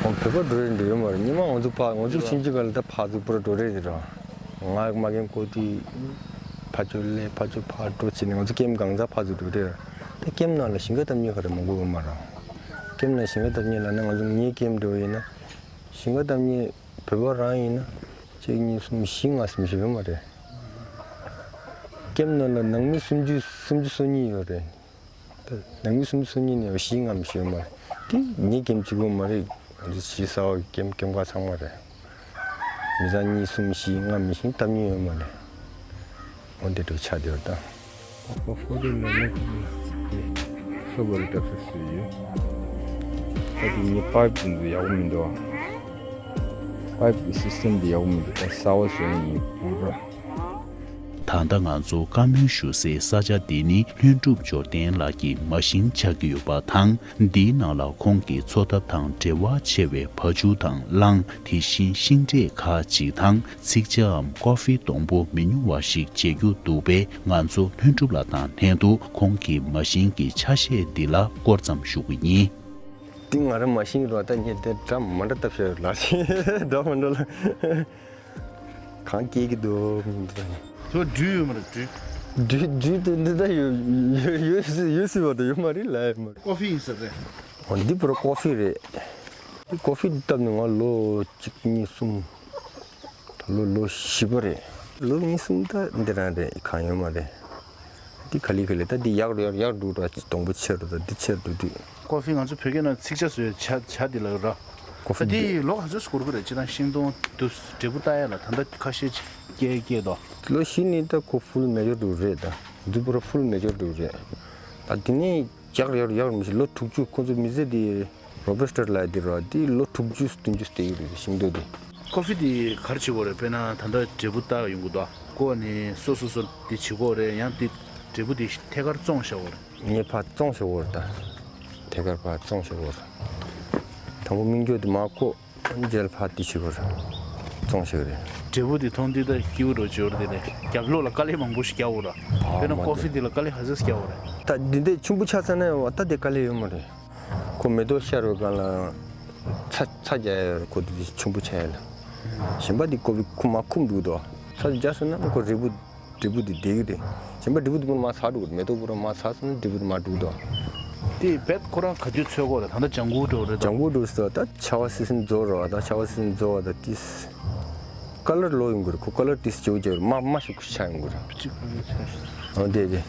ཨང་བོད་པ་འགྲོ་རེས་འགྲོ་ཡོད་མ་རེད། སྔོན་མ་ང་ཚོ་ཕར་ང་ཚོ་ཆུང་ཆུང་སྒང་ལ་ད་ཕར་ཚུར་པུ་ར་འགྲོ་རེས་རེད་ར། ང་མ་རྒན་ཀོ་དེ་ཕར་ཚུར་ལས་ཕར་ཚུར་ཕར་འགྲོ་བྱས་ནས་ང་ཚོ་ཀེམ་གང་ཚ་ཕར་ཚུར་འགྲོ་རེས་ར། ད་ཀེམ་ནང་ལ་ཞིང་ཁ་བཏབ་མཁན་ག་རེ་མང་པོ་ཡོད་མ་རེད། ཀེམ་ནང་ཞིང་ཁ་བཏབ་མཁན་ལབ་ན་ང་ཚོ་ངའི་ཀེམ་འགྲོ་ཡིན་ན། ཞིང་ཁ་བཏབ་མཁན་བོད་པ་རང་ཡིན་ན་གཅིག་གཉིས་གསུམ་བཞི་ལྔ་ཙམ་ཞིག་ཡོད་མ་རེད། ཀེམ་ནང་ལ་ནང་མི་སུམ་ཅུ་སུམ་ཅུ་སོ་གཉིས་ཡོད་རེད། ད་ནང་མི་སུམ་ཅུ་སོ་གཉིས་ནས་བཞི་ལྔ་ཙམ་ཞིག་ཡོད་མ་རེད། དེ་ངའི་ཀེམ་གཅིག་པོ་མ་རེད། ང་ཚོ་གཞིས་གསར་བ་ཀེམ་ཀེམ་ཁ་ཚང་མ་རེད། མི་ཚང་གཉིས་གསུམ་བཞི་ལྔ་མི་ཤིང་བཏབ་མཁན་ཡོད་མ་རེད། འོ་འདི་འདྲ་ཆགས་བསྡད་ཡོད་ད། ཨོ་ཧྥོ་ཏེ་ནོ་ནོ་ཀི་ནི་སོ་བ་རི་ཏབ་སི་སི་ཡོད། ད་དེ་ངའི་པའིབ་དེ་ཚོ་ཡག་པོ་མི་འདུག་པའིབ་ཀྱི་སི་སི་ཊམ་དེ་ཡག་པོ་མི་འདུག་ད་གསར་པ་བཟོས་ནས་ཡིན་པུ་ར། ད་ལྟ་ང་ཚོ་བཀའ་མོལ་ཞུ་སའི་ས་ཆ་འདི་ནི་ལྷུན་གྲུབ་འབྱོར་ལྡན་ལགས་ཀྱི་མ་ཤིང་ཆགས་ཀྱི་ཡོད་པ་དང་། འདིའི་ནང་ལ་ཁོང་གི་འཚོ་ཐབས་དང་འབྲེལ་བ་ཆེ་བའི་བ་ཕྱུགས་དང་གླང་། དེ་བཞིན་ཤིང་འབྲས་ཁག་ཅིག་དང་། ཚིག་ཇའམ་ཀོ་ཧྥི་སྡོང་པོ་མི་ཉུང་བ་ཞིག་བྱེད་རྒྱུ་འདུག་པས། ང་ཚོ་ལྷུན་གྲུབ་ལགས་དང་ལྷན་དུ་ཁོང་གི་མ་ཤིང་གི་ཆ་ཤས་འདི་ལ་སྐོར་ཙམ་ཞུ་གི་ཡིན། འདི་ང་རང་མ་ཤིང་རེད་པ། ད་ངས་འདི་འདྲ་མ་འདྲ་བཏབ་བཞག་ཡོད་ལགས། འདྲ་མ་འདྲ་ལ། གང་སྐྱེ་གི་འདུག་མི་འདུག་ད། དེ་སྦྲུལ་ཡོད་མ་རེད་སྦྲུལ། སྦྲུལ་སྦྲུལ་དེ་འདི་ད་ཡོད་ཡོད་ཡོད་ཡོད་སྲིད་པ་དང་ཡོད་མ་རེད་ལབ་ཡོད་མ་རེད། ཀོ་ཧྥི་ཡིན་ས་རེད། འོ་འདི་པུ་ར་ཀོ་ཧྥི་རེད། འདི་ཀོ་ཧྥི་འདི་བཏབ་ནས་ང་ལོ་གཅིག་གཉིས་གསུམ། ད་ལོ་ལོ་བཞི་པ་རེད། ལོ་གཉིས་གསུམ་ད་འདི་རང་རེད། གང་ཡོད་མ་རེད། འདི་ག་ལེ་ག་ལེ་ད་འདི་ཡག་རུ་ཡག་ཡག་འགྲོ་ར། སྡོང་པོ་ཆེ་རུ་ད་འདི་ཆེ་རུ་འདུག་འདི། ཀོ་ཧྥི་ང་ཚོ་བོད་སྐད་ནང་ཚིག་ཇ་བཟོས་ཇ་ཇ་འདི་ལ་ར། ཀོ་ཧྥི་ད་འདི་འདི་ལོ་ག་ཚོད་འགོར་གི་རེད། སྤྱིར་བཏང་ཤིང་སྡོང་དུ་འབྲས་བུ་བཏགས་ཡ་ལ་ད་ལྟ་ཁ་ཤས་སྐྱེ་སྐྱེ་དོ། ལོ་བཞི་ནི་ད་ཁོ་ཧྥུལ་མེ་ཅོར་འགྲོ་རེད། ད་འདི་པུ་ར་ཧྥུལ་མེ་ཅོར་འགྲོ་རེད། ད་འདི་ནས་ཡག་ཡག་ཡག་མི་ཤེས། ལོ་དྲུག་ཅུ་ཁོ་ཚོ་མི་ཚེ་འདི་རོ་བུ་སི་ཊ་ལབ་ཡ་འདི་ར། འདི་ལོ་དྲུག་ཅུ་བདུན་ཅུ་བསྡད་ཀྱི་རེད་ཤིང་སྡོང་འདི། ཀོ་ཧྥི་འདི་ག་རེ་བྱེད་དགོས་རེད། དཔེར་ན་ད་ལྟ་འབྲས་བུ་བཏགས་ཡོང་གི་འདུག་ཨ། ཀོ་ནི་སོ་སོ་སོ་འདི་བྱེད་དགོས་རེད། ཡང་འདི་འབྲས་བུ་འདི་ཐད་ཀར་བཙོང་བཞག་དགོས་རེད། ངས་ཕར་བཙོང་བཞག་དགོས་རེད་ད། ཐད་ཀར་ཕར་བཙོང་བཞག་དགོས་རེད། དང་པོ་སྨིན་སྐྱོ་འདི་མར་བཀོག་རྗེས་ལ་ཕར་འདི་བྱེད་དགོས་རེད། བཙོང་བཞག་གི་རེད། འབྲས་བུ་འདི་མཐོང་དུས་ད་སྐྱིད་པོ་འགྲོ་བྱེད་དགོས་རེད། དེ་ནས་རྒྱབ་ལོགས་ལ་དཀའ་ལས་མང་པོ་ཞིག་རྒྱག་དགོས་རེད། དཔེར་ན་མ་ཀོ་ཧྥི་འདི་ལ་དཀའ་ལས་ག་ཚོད་རྒྱག་དགོས་རེད། ད་འདི་འདྲའི་ཆུན་པོ་ཆགས་ཚར་ན་ཡང་ད་དེ་དཀའ་ལས་ཡོད་མ་རེད། ཁོ་མེ་ཏོག་ཤར་བའི་སྒང་ལ་ཚ་ཚ་རྒྱག་ཡ་ཁོ་དེ་ཆུན་པོ་ཆགས་ཡ་ལ། གཞན་པ་དེ་ཀོ་ཧྥི་ཁུ་མར་ཁུམ་འདུག་དོ། ཚ་རྒྱག་སོང་ན་ཁོ་འབྲས་བུ་འབྲས་བུ་དེ་བསྡད་ཀྱི་རེད། གཞན་པ་འབྲས་བུ་དེ་པུ་ར་མར་ཚ་འགྲོ་གི་རེད། མེ་ཏོག་པུ་ར་མར་ཚ་སོང་ན་འབྲས་བུ་དེ་མར་འགྲོ་གི་འདུག། དེ་རྦད་ཁོ་རང་ག་དུས་འཚོལ་དགོས་རེད། ད་ལྟ་ལྗང་གུ་འགྲོ་རེད་ད། ལྗང་གུ་འགྲོ་སོང་ད་ཆར་པ་སི་སི་ཛོར་རོ། ད་ཆར་པ་སི་སི་ཛོར་བ་ད་ཏིས། ཀ་ལར་ལོག་ཡོང་གི་རེད། ཁོ་ཀ་ལར་ཏིས་བྱེའུ་བྱེའུ་རེད། དམར་དམར་ཤུག་ཤུག་ཆགས་ཡོང་གི་རེད། གཅིག་པུ་ཆགས་ཤག། ཨོ་དེ་དེ།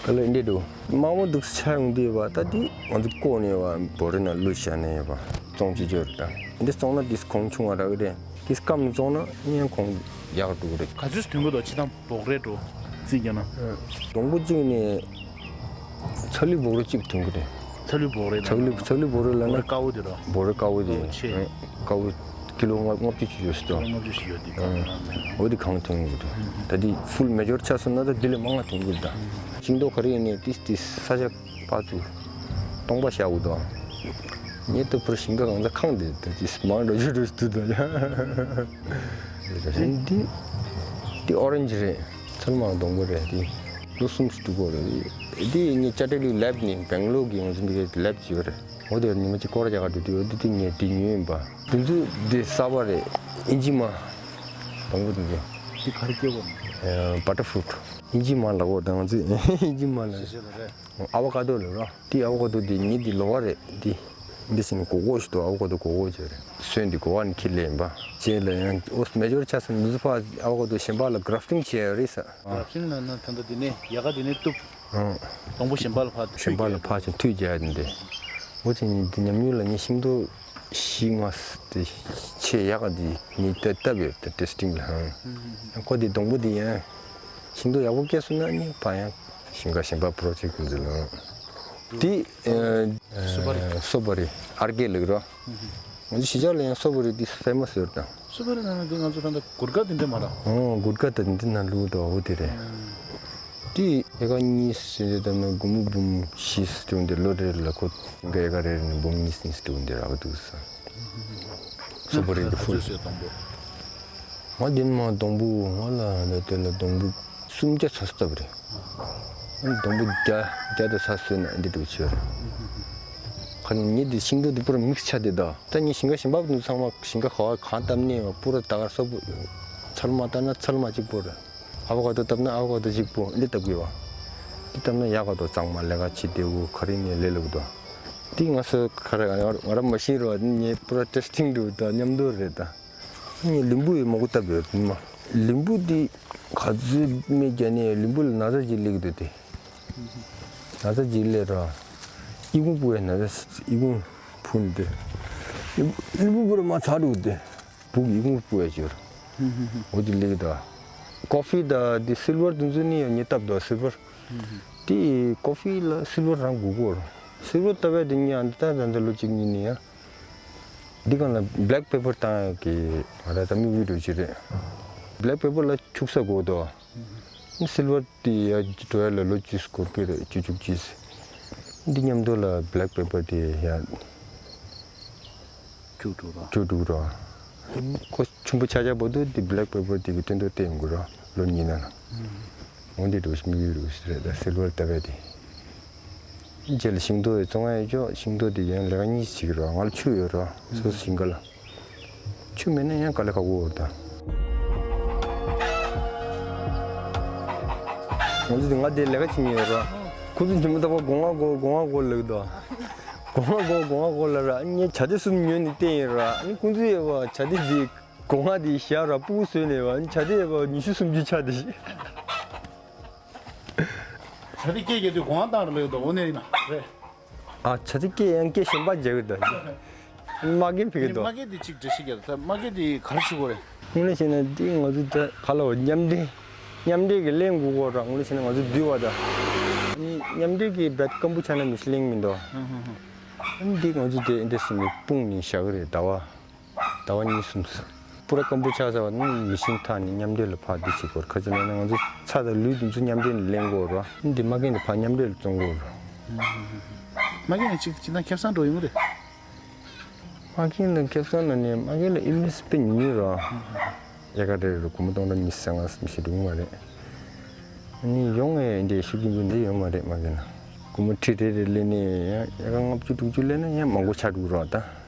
ཀ་ལར་འདི་འདྲ་འདུག། དམར་མོ་འདུག་ཆགས་ཡོང་དུས་བ་ད་འདི་ང་ཚོ་བཀོག་ནས་བ་བོ་རི་ནང་བླུགས་བཞག་ནས་བ་བཙོང་བྱེད་རྒྱུ་རེད་ད། འདི་བཙོང་ན་འདི་གོང་ཆུང་བ་རག་གི་རེད། འདི་སྐམ་བཙོང་ན་གཉན་གོང་ཡག་འགྲོ་གི་རེད། ག་ཚོད་ཐོན་གི་འདུག། ཅི་དང་སྦོག་རེད་འགྲོ་རྩིས་རྒྱག་ན། སྡོང་པོ་གཅིག་ནས་ཚ་ལུད་སྦོག་རེ་གཅིག་ཐོན་གི་རེད། ཚ་ལུད་སྦོག་རེ་ཚ་ལུད་ཚ་ལུད་སྦོག་རེ་ལབ་ན། སྦོག་རེ་དཀར་པོ་དེ་རོ། སྦོག་རེ་དཀར་པོ་དེ། སྦོག་རེ་ཆེ། དཀར་པོ་ཀི་ལོ་ལྔ་ལྔ་བཅུ་ཅིག་ཡོད་ཤི་ཏོ། ལྔ་བཅུ་ཞིག་ཡོད་དེ། འོ་དེ་གང་ཐོན་གི་རེད། ད་དེ་ཧྥུལ་མེ་ཅོར་ཆགས་སོང་ན་ད་དེ་ལས་མང་ང་ཐོན་གི་རེད་ད། ཤིང་ཏོག་ག་རེ་ཡིན་ནའི་ཏིས་ཏིས་ས་ཆ་པ་ཚུ་སྟོང་པ་བཞག་དགོས་དོ། ངས་ད་བུར་ཞིང་ཁ་གང་ཚ་ཁང་དེ་ད་ཅི་མང་འགྲོ་རྒྱུ་འགྲོ་ཞིག་འདུག་ད་ཡ། འདི་འདི་ཨོ་རེན་ཇི་རེད། ཚལ་མ་སྡོང་པོ་རེད། འདི་ལོ་གསུམ་ཙམ་འདུག་གོ་རེད། འདི་ངས་ཅ་ཊ་ལི་ལེབ་ནས་བེང་ལོར་གྱི་ང་ཚོ་འདི་གའི་ལེབ་ཅིག་ཡོད་རེད། འོ་དེར་ཉི་མ་གཅིག་སྐོར་རྒྱག་ག་འགྲོ་དུས་འོ་འདི་འདི་ངས་འདི་ཉོས་ཡིན་པ། འདི་ཚོ་འདི་གསར་པ་རེད། ཨིན་ཇི་མ་སྡོང་པོ་འདི་ཚོ། འདི་ག་རེ་སྐྱེ་བ། བ་ཊར་ཕུ་རུ་ཊི། ཨིན་ཇི་མ་ལབ་གོ་ད་ང་ཚོས་ཨིན་ཇི་མ་ལབ། ཨ་བ་ཀ་རྡོ་ལབ་རོ། དེ་ཨ་བ་ཀ་རྡོ་དེ་ཉིད་དེ་ལོ་བ་རེད། དེ་འདི་ཟིན་གོ་གོ་ཞིག་ཏུ་ཨ་བ་ཀ་རྡོ་གོ་གོ་བྱས་རེད། སོན་དེ་གོ་བ་ནི་ཁྱི་ལས་ཡིན་པ་བྱས་ལ་ཡང་ཨོ་མེ་ཅོར་ཆ་སོང་འདི་ཚོ་ཕ་ཨ་བ་ཀ་རྡོ་གཞན་པ་ལ་གྷ་རབ་ཊིང་བྱས་ཡོད་རེད་ས། གྷ་རབ་ཊིང་ལ་ན་ད་ལྟ་དེ་ནས་ཡལ་ག་དེ་ནས་གཏུབ། ཨང་། སྡོང་པོ་གཞན་པ་ལ་ཕ་གཞན་པ་ལ་ཕ་ཆེན་མཐུད་རྒྱག་ཡ་དེ་འདི། འོ་ཅན་ཉིད་དེ་ཉམས་མྱོང་ལ་ངས་ཤིང་ཏོག་བཞི་ལྔ་དེ་ཆེས་ཡག་ག་དེ་ངས་ལྟ་ལྟ་བས་ད་ཊེ་སི་ཊིང་ལ་ཧང་། ཁོ་དེ་སྡོང་པོ་དེ་ཡང་ཤིང་ཏོག་ཡག་པོ་སྐྱེས་སོང་ན་ནི་ཕ་ཡང་ཞིང་ཁ་གཞན་པ་པོ་རོ་ཇེག་ཀུན་འཛུལ་ལ་དེ། སུ་པ་རི། སུ་པ་རི་ཨར་ཀེ་ལགས་རོ། ང་ཚོ་གཞིས་ཆགས་ལ་ཡང་སུ་པ་རི་དེ་ཕེ་མ་སི་ཡོད་དང་། སུ་པ་རི་ནང་ན་དེ་ང་ཚོ་ད་ལྟ་གུར་དཀར་དེ་འདྲ་མ་ར། ཨོ་གུར་དཀར་ད་འདི་ན་ལུག་དོ་འོ་དེ་རེད། དེ་ཨེ་ཀ་གཉིས་ཟེར་དེ་ད་ན་སྒོར་མོ་འབུམ་བཞི་སྟོན་དེ་ལོ་རེ་ལ་ཁོ་ཨེ་ཀ་ཨེ་ཀ་རེ་རེ་ནས་འབུམ་གཉིས་གཉིས་སྟོན་དེ་རག་འདུག་ས། སུ་པ་རི་དེ་ཕུལ། ང་དེ་མ་སྡོང་པོ་ང་ལ་ལ་དེ་ལ་སྡོང་པོ་སུམ་བརྒྱ་ཚོ་སྟབས་རེད། སྡོང་པོ་བརྒྱ་བརྒྱ་དང་ཚ་སོས་ན་འདི་འདྲ་བྱོས་རེད། ཁ་ནས་ཉིད་དེ་ཤིང་ཏོག་དེ་པུ་ར་མིག་སི་ཆ་དེ་ད་ད་ངས་ཞིང་ཁ་གཞན་པ་དུ་ཚང་མ་ཞིང་ཁ་ག་བ་གང་བཏབ་ནས་པུ་ར་ད་གར་སོག་པོ་ཚལ་མ་བཏབ་ན་ཚལ་མ་གཅིག་པོ་རེད། ཨ་བ་ག་དོ་བཏབ་ན་ཨ་བ་ག་དོ་གཅིག་པོ་འདི་བཏབ་དགོས་པ། འདི་བཏབ་ན་ཡག་ག་དོ་གཙང་མ་ལས་ཀ་བྱེད་བདེ་བོ་ག་རེ་ནས་ལས་སླ་པོ་དོ། འདི་ང་ཚོ་ག་རེ་ང་རང་མ་ཤེས་རོགས་ངས་པུ་ར་ཊེ་སི་ཊིང་འགྲོ་ད་མཉམ་དུ་རེད་ད། ངས་ལིམ་བུ་ཡི་མོག་བཏབ་ཡོད་མ། ལིམ་བུ་འདི་ག་ཚོད་མེད་རྒྱ་ནས་ལིམ་བུ་ལ་ན་ཚ་ཅིག་སླེབས་འདུག་སྟེ། ན་ཚ་ཅིག་སླེབས་ར། ཨི་ཁུང་སྤུ་ཡ་ན་ཚ་ཨི་ཁུང་ཕུ་ནི་སྟེ། ལིམ་བུ་པུ་ར་མ་ཚ་འདུག་སྟེ། སྦུག་ཨི་ཁུང་སྤུ་ཡ་ཅིག་ཡོད། འོ་དེ་སླེབས་ད། ཀོ་ཧྥི་ད་འདི་སིལ་ཝར་དུ་འཛུལ་ནི་ཡ་ངས་བཏབ་ད་སིལ་ཝར། དེ་ཀོ་ཧྥི་ལ་སིལ་ཝར་རང་དགོས་གོ། སིལ་ཝར་བཏབ་པ་དེ་ངས་ཨ་འདི་ད་ད་འདི་ལོ་གཅིག་གཉིས་ནས་ཡ། འདི་གང་ལ་བྷེ་ལེག་པེ་པར་བཏང་ཡག་གི་ང་རང་ད་མི་བི་རུ་ཅི་རེད། བྷེ་ལེག་པེ་པར་ལ་ཁྱུག་ས་དགོས་དོ། སིལ་ཝར་དེ་ཡ་འགྲོ་ཡ་ལ་ལོ་བཅུ་འགོར་གི་རེད་བཅུ་བཅུ་གཅིག་འདི་མཉམ་དུ་ལ་བྷེ་ལེག་པེ་པར་དེ་ཡ་ཁྱུག་འགྲོ་ར། ཁྱུག་འགྲོ་ར། ཁོ་ཆུན་པོ་ཆ་ཆ་བར་དུ་འདི་བྷེ་ལེག་པེ་པར་དེ་གི་སྟོན་ཐོག་བལྟས་ཡོང་གི་ར་ལོ་གཉིས་ནང་ལ། འོན་ཏེ་འགྲོ་ཞིག་མི་ཡུལ་རུ་ཞིག་རེད་ད་སིལ་ཝར་ལྟ་བས་དེ། རྗེས་ལ་ཤིང་ཏོག་ཡི་བཙོང་ཡ་ཡོད་ཅོག་ཤིང་ཏོག་དེ་ཡང་ལས་ཀ་གཉིས་བྱེད་ཀྱི་རོགས་ང་ལ་ཆུ་ཡོད་རོགས་སོ་སོ་ཞིང་ཁ་ལ། ཆུ་མེད་ན་ཡང་དཀའ་ལས་ཁག་པོ་ཡོད་ད། ང་ཚོ་དེ་ང་དེ་ལས་ཀ་བྱེད་མཁན་ཡོད་རོགས། ཁོ་ཚོ་ཉི་མ་རྟག་པར་སྒོ་ང་སྒོ་སྒོ་ང་སྒོ་ལབ་ད། སྒོ་ང་སྒོ་སྒོ་ང་སྒོ་ལབ་ར་ངས་བྱ་དེ་གསུམ་ཉོས་ནས་བསྟན་ཡིན་ར་ཨ་ནི་ཁོ་ཚོ་ཡོད་པ་བྱ་དེ་དེ། སྒོ་ང་དེ་བཞག་ར་སྤུ་གུ་བཟོས་ནས་བ་ཨ་ནི་བྱ་དེ་ཡོད་པ་ཉི་ཤུ་སུམ་ཅུ་ཆགས་དེ། ད་དེ་སྐད་རྒྱག་དུས་གོང་བཏང་ར་ལོས་དོ་འོ་ནས་ཡིན་ན་རེད། ཨ་ཆ་ཚིག་སྐད་ཡང་སྐད་གཞན་པ་རྒྱག་གི་འདུག་མ་རྒན་ཕ་གི་འདུག་མ་རྒན་དེ་གཅིག་འགྲེལ་བཤད་རྒྱག་ད་མ་རྒན་དེ་ག་རེ་བྱེད་དགོས་རེད། དངོས་གནས་བྱས་ན་འདི་ང་ཚོ་ད་ག་ལ་བ་མཉམ་འབྲེལ་མཉམ་འབྲེལ་གྱི་གླེང་དགོས་གོ་ར། དངོས་གནས་བྱས་ན་ང་ཚོ་འདུལ་བ་ད་མཉམ་འབྲེལ་གྱི་བད་ཀམ་པུ་ཆ་ན་མི་ཤི་གླེང་མི་འདུག་ཨ་ནི་འདི་ང་ཚོ་དེ་འདྲ་ཞིག་ནས་སྤུངས་ནས་བཞག་གི་རེད་ཟླ་བ། ཟླ་བ་གཉིས་གསུམ་ཙམ། པུ་ར་ཀམ་པུ་ཆ་ཟེར་བ་ནི་མི་ཤིང་ཐག་ནས་མཉམ་འབྲེལ་ལ་ཕར་འདི་བྱེད་དགོས། ཁ་ཅིག་ལ་ནི་ང་ཚོ་ཚྭ་དང་ལུད་འདི་ཚོ་མཉམ་འབྲེལ་ནས་ལེན་དགོས་ར། འདི་མ་རྒན་འདི་ཕར་མཉམ་འབྲེལ་ལ་བཙོང་དགོས་ར། མ་རྒན་ནི་གཅིག་གཅིག་ན་ཁེ་བཟང་འགྲོ་ཡོང་གི་རེད། མ་རྒན་ལ་ཁེ་བཟང་ན་ནི་མ་རྒན་ལ་ཨི་མི་སི་པེ་ཉུང་ཉུང་ར། ཡ་ག་རེ་རེ་སྒོར་མོ་སྟོང་ཕྲག་ཉི་ཤུ་རྩ་ལྔ་ཙམ་ཞིག་འགྲོ་གི་མ་རེད། ཨ་ནི་ཡོང་ངས་འདི་ཤུགས་རྐྱེན་པོ་འདི་ཡོད་མ་རེད་མ་རྒན་ལ། སྒོར་མོ་ཁྲི་རེ་རེ་ལེན་ནས་ཡ་ཡ་ག་ལྔ་བཅུ་དྲུག་ཅུ་ལེན་ན་ཡ་མང་པོ་ཆགས་འགྲོ་གི་ར་ད།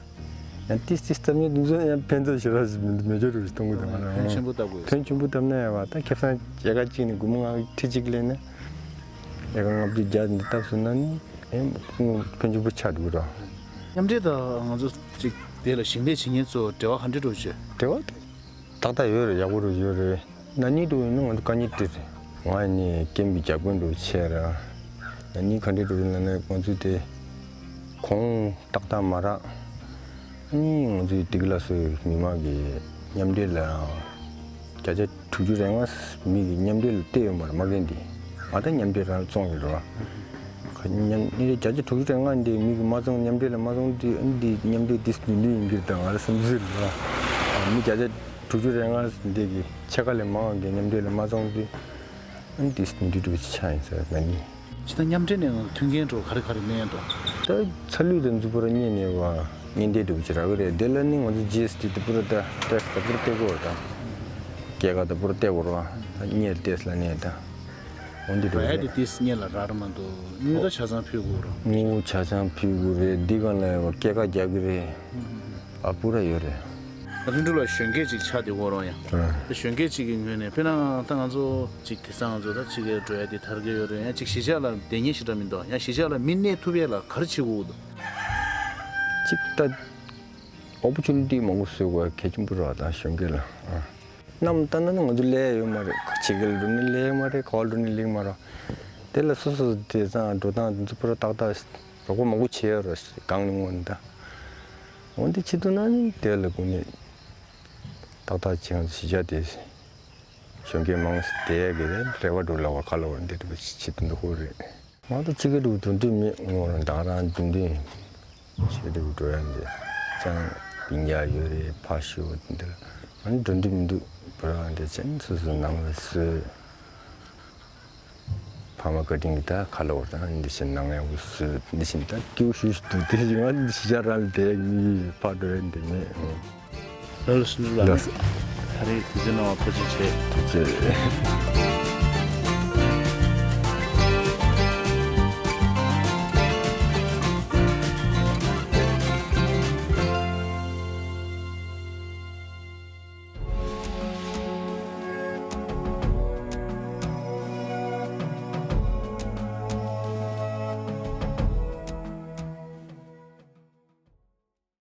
ཡང་ཏིས་ཏིས་བཏབ་ཉེ་དུས་ཚོད་ཡང་ཕན་ཐོགས་ཞེ་དྲག་ཞིག་མི་འདུག་མེ་སྒྱོགས་རུ་ཞིག་གཏོང་གི་འདུག་ང་རང་ཕན་ཆེན་པོ་བཏབ་དགོས། ཕན་ཆེན་པོ་བཏབ་ན་ཡང་བ་ད་ཁེ་བཟང་ཡ་ག་གཅིག་ནས་སྒོར་མོ་ལྔ་ཁྲི་གཅིག་ལེན་ན་ཡ་ག་ལྔ་བཅུ་བརྒྱ་འདི་བཏབ་སོང་ན་ནི་ཡང་ཕན་ཆེན་པོ་ཆགས་འདུག་ར། མཉམ་འབྲེལ་དང་ང་ཚོ་གཅིག་དེ་ལ་ཞིང་ལས་བྱེད་མཁན་ཚོ་འབྲེལ་བ་ག་འདྲ་འགྲོ་བྱེད། འབྲེལ་བ་ཏག་ཏག་ཡོད་རེད། ཡག་པོ་རུ་ཡོད་རེད། ན་ནིང་འགྲོ་ཡིན་ན་ང་ཚོ་དཀའ་ངལ་འཕྲད་རེད། ང་ནི་སྐྱེན་པའི་རྒྱ་དཔོན་འགྲོ་ཆེ་ར། ན་ནིང་ག་འདྲ་འགྲོ་ཡིན་ན་ནི་ང་ཚོ་དེ་གོང་ཏག་ཏག་མ་རག་ཨ་ནི་ང་ཚོའི་སྡེ་དགེ་ལ་སོགས་མི་མང་གི་མཉམ་འབྲེལ་ལ་བརྒྱ་ཆ་དྲུག་ཅུ་རེ་ལྔ་མི་གི་མཉམ་འབྲེལ་ལ་བལྟས་ཡོད་མ་རེད་མ་རྒན་འདི། ང་ད་མཉམ་འབྲེལ་རང་བཙོང་ཡོད་རེད་བ། ཁ་མཉམ་ནི་བརྒྱ་ཆ་དྲུག་ཅུ་རེ་ལྔ་འདི་མི་གི་མ་བཙོང་མཉམ་འབྲེལ་ལ་མ་བཙོང་དུས་ཨ་ནི་འདི་མཉམ་འབྲེལ་འདི་སུ་ནུས་ནུས་ཡིན་གྱི་རེད་ད་ང་ལ་བསམ་ཚུལ་རེད་བ། མི་བརྒྱ་ཆ་དྲུག་ཅུ་རེ་ལྔ་འདི་གི་ཕྱེད་ཀ་ལས་མང་བ་གི་མཉམ་འབྲེལ་ལ་མ་བཙོང་དུས། ཨ་ནི་དེ་ནི་འདི་འདྲ་ཅིག་ཆགས་ཡིན་ཟེར་ན་ནི། ཅི་ལྟར་མཉམ་འབྲེལ་ནས་ང་ཚོ་མཐུན་རྐྱེན་འགྲོ་ག་རེ་ག་རེ་གནས་འདུག་ད་ཚ་ལུད་དང་མཛུབ་པོ་ར་གཉེར་ནས་བ་གཉེན་སྡེ་འདྲ་ཅིག་རག་གི་རེད། དེ་ལ་ནི་ང་ཚོ་ཇི་ཨེས་ཊི་དང་པུ་ར་ད་ཊེག་སི་དང་པུ་ར་སྟེར་དགོས་རེད་ད། སྐྱེད་ཀ་དང་པུ་ར་སྟེར་དགོས་རེད་བ། ད་གཉེར་ཏེས་ལ་ནས་ད། འོན་ཏེ་འགྲོ་གི་རེད། ད་དེ་སྙེ་ལ་རག་མ་འདུག་དངུལ་ད་ཆ་ཚང་ཕུལ་དགོས་རེད། དངུལ་ཆ་ཚང་ཕུལ་དགོས་རེད། འདི་ག་ལ་སྐྱེད་ཀ་རྒྱག་གི་རེད། ཨ་པུ་ར་ཡོད་རེད། ད་ལྷུན་གྲུབ་ལ་གཞོན་སྐྱེས་ཅིག་ཆགས་བསྡད་ཡོད་རེད་ཡ། ཨ། ད་གཞོན་སྐྱེས་ཅིག་གི་ངོས་ནས་དཔེར་ན་ད་ང་ཚོ་ཅིག་དེང་སང་ང་ཚོ་ད་ཕྱི་རྒྱལ་འགྲོ་ཡ་དེ་དར་གྱི་ཡོད་རེད་ཡ། ཅིག་གཞིས་ཆགས་ལ་བསྡད་མཁན་ཞེ་དྲག་མི་འདུག་ཡང་གཞིས་ཆགས་ལ་མི་གནས་ཐུབ་ཡས་ལ་ག་རེ་བྱེད་དགོས་འདུག་ཅིག་ད་ཨོ་པོར་ཅུ་ནི་ཊི་མང་པོ་བཟོ་དགོས་གལ་ཆེན་པོ་རེད་ད་གཞོན་སྐྱེས་ལ། ཨ། གནམ་ལྟ་ན་ནི་ང་ཚོ་ལས་ཡོད་མ་རེད། ཕྱི་རྒྱལ་འགྲོ་ནི་ལས་མ་རེད། ག་པར་འགྲོ་ནི་ལས་མ་རེད། དེ་ལ་སོ་སོ་དེང་སང་འགྲོ་སྟངས་དེ་ཚོ་པུ་ར་ཏག་ཏག་རོགས་པ་མང་པོ་བྱས་ཡོད་རེད་གང་ནས་སྔོན་ད། འོན་ཏེ་ཕྱི་དུ་ན་ནི་དེ་ལ་དགོས་ནི་ཏག་ཏག་བྱས་ང་ཚོ་གཞིས་ཆགས་དེ་གཞོན་སྐྱེས་མང་བསྡད་ཡ་གི་རེད། རེ་བ་འགྲོ་ལ་བ་ཁ་ལ་བ་འདི་འདྲ་བ་ཕྱི་དུ་འདུག་ཧོ་རེད། ང་ཚོ་ཕྱི་རྒྱལ་དུ་འགྲོ་འདོད་མེད། ངོ་རང་ད་རང་འགྲོ་འདོད་ཡིན། ཕྱི་རྒྱལ་དུ་འགྲོ་ཡ་འདི་ཅང་སྤུན་ཀྱག་ཡོད་རེད། ཕ་ཤུ་འདི་ལ་ང་འགྲོ་འདོད་མི་འདུག་བུ་རང་འདི་ཅན་སོ་སོ་ནང་ལ་བཟོས། ཕ་མ་བཀའ་དྲིན་གྱིས་ད་ཁ་ལོ་བ་དང་འདི་བཞིན་ནང་ཡང་བཟོས། འདི་བཞིན་ད་སྐྱིད་པོ་ཞུ་ཞུ་འདུག་དེ་བཞིན་ང་འདི་ཤི་ཆ་རང་ལ་བསྡད་མི་ཕ་འགྲོ་ཡ་འདི་མེད། ལགས་སོ་ལགས་སོ། ད་རེས་དུས་ཚོད་གནང་བ་ཐུགས་རྗེ་ཆེ། ཐུགས་རྗེ་ཆེ།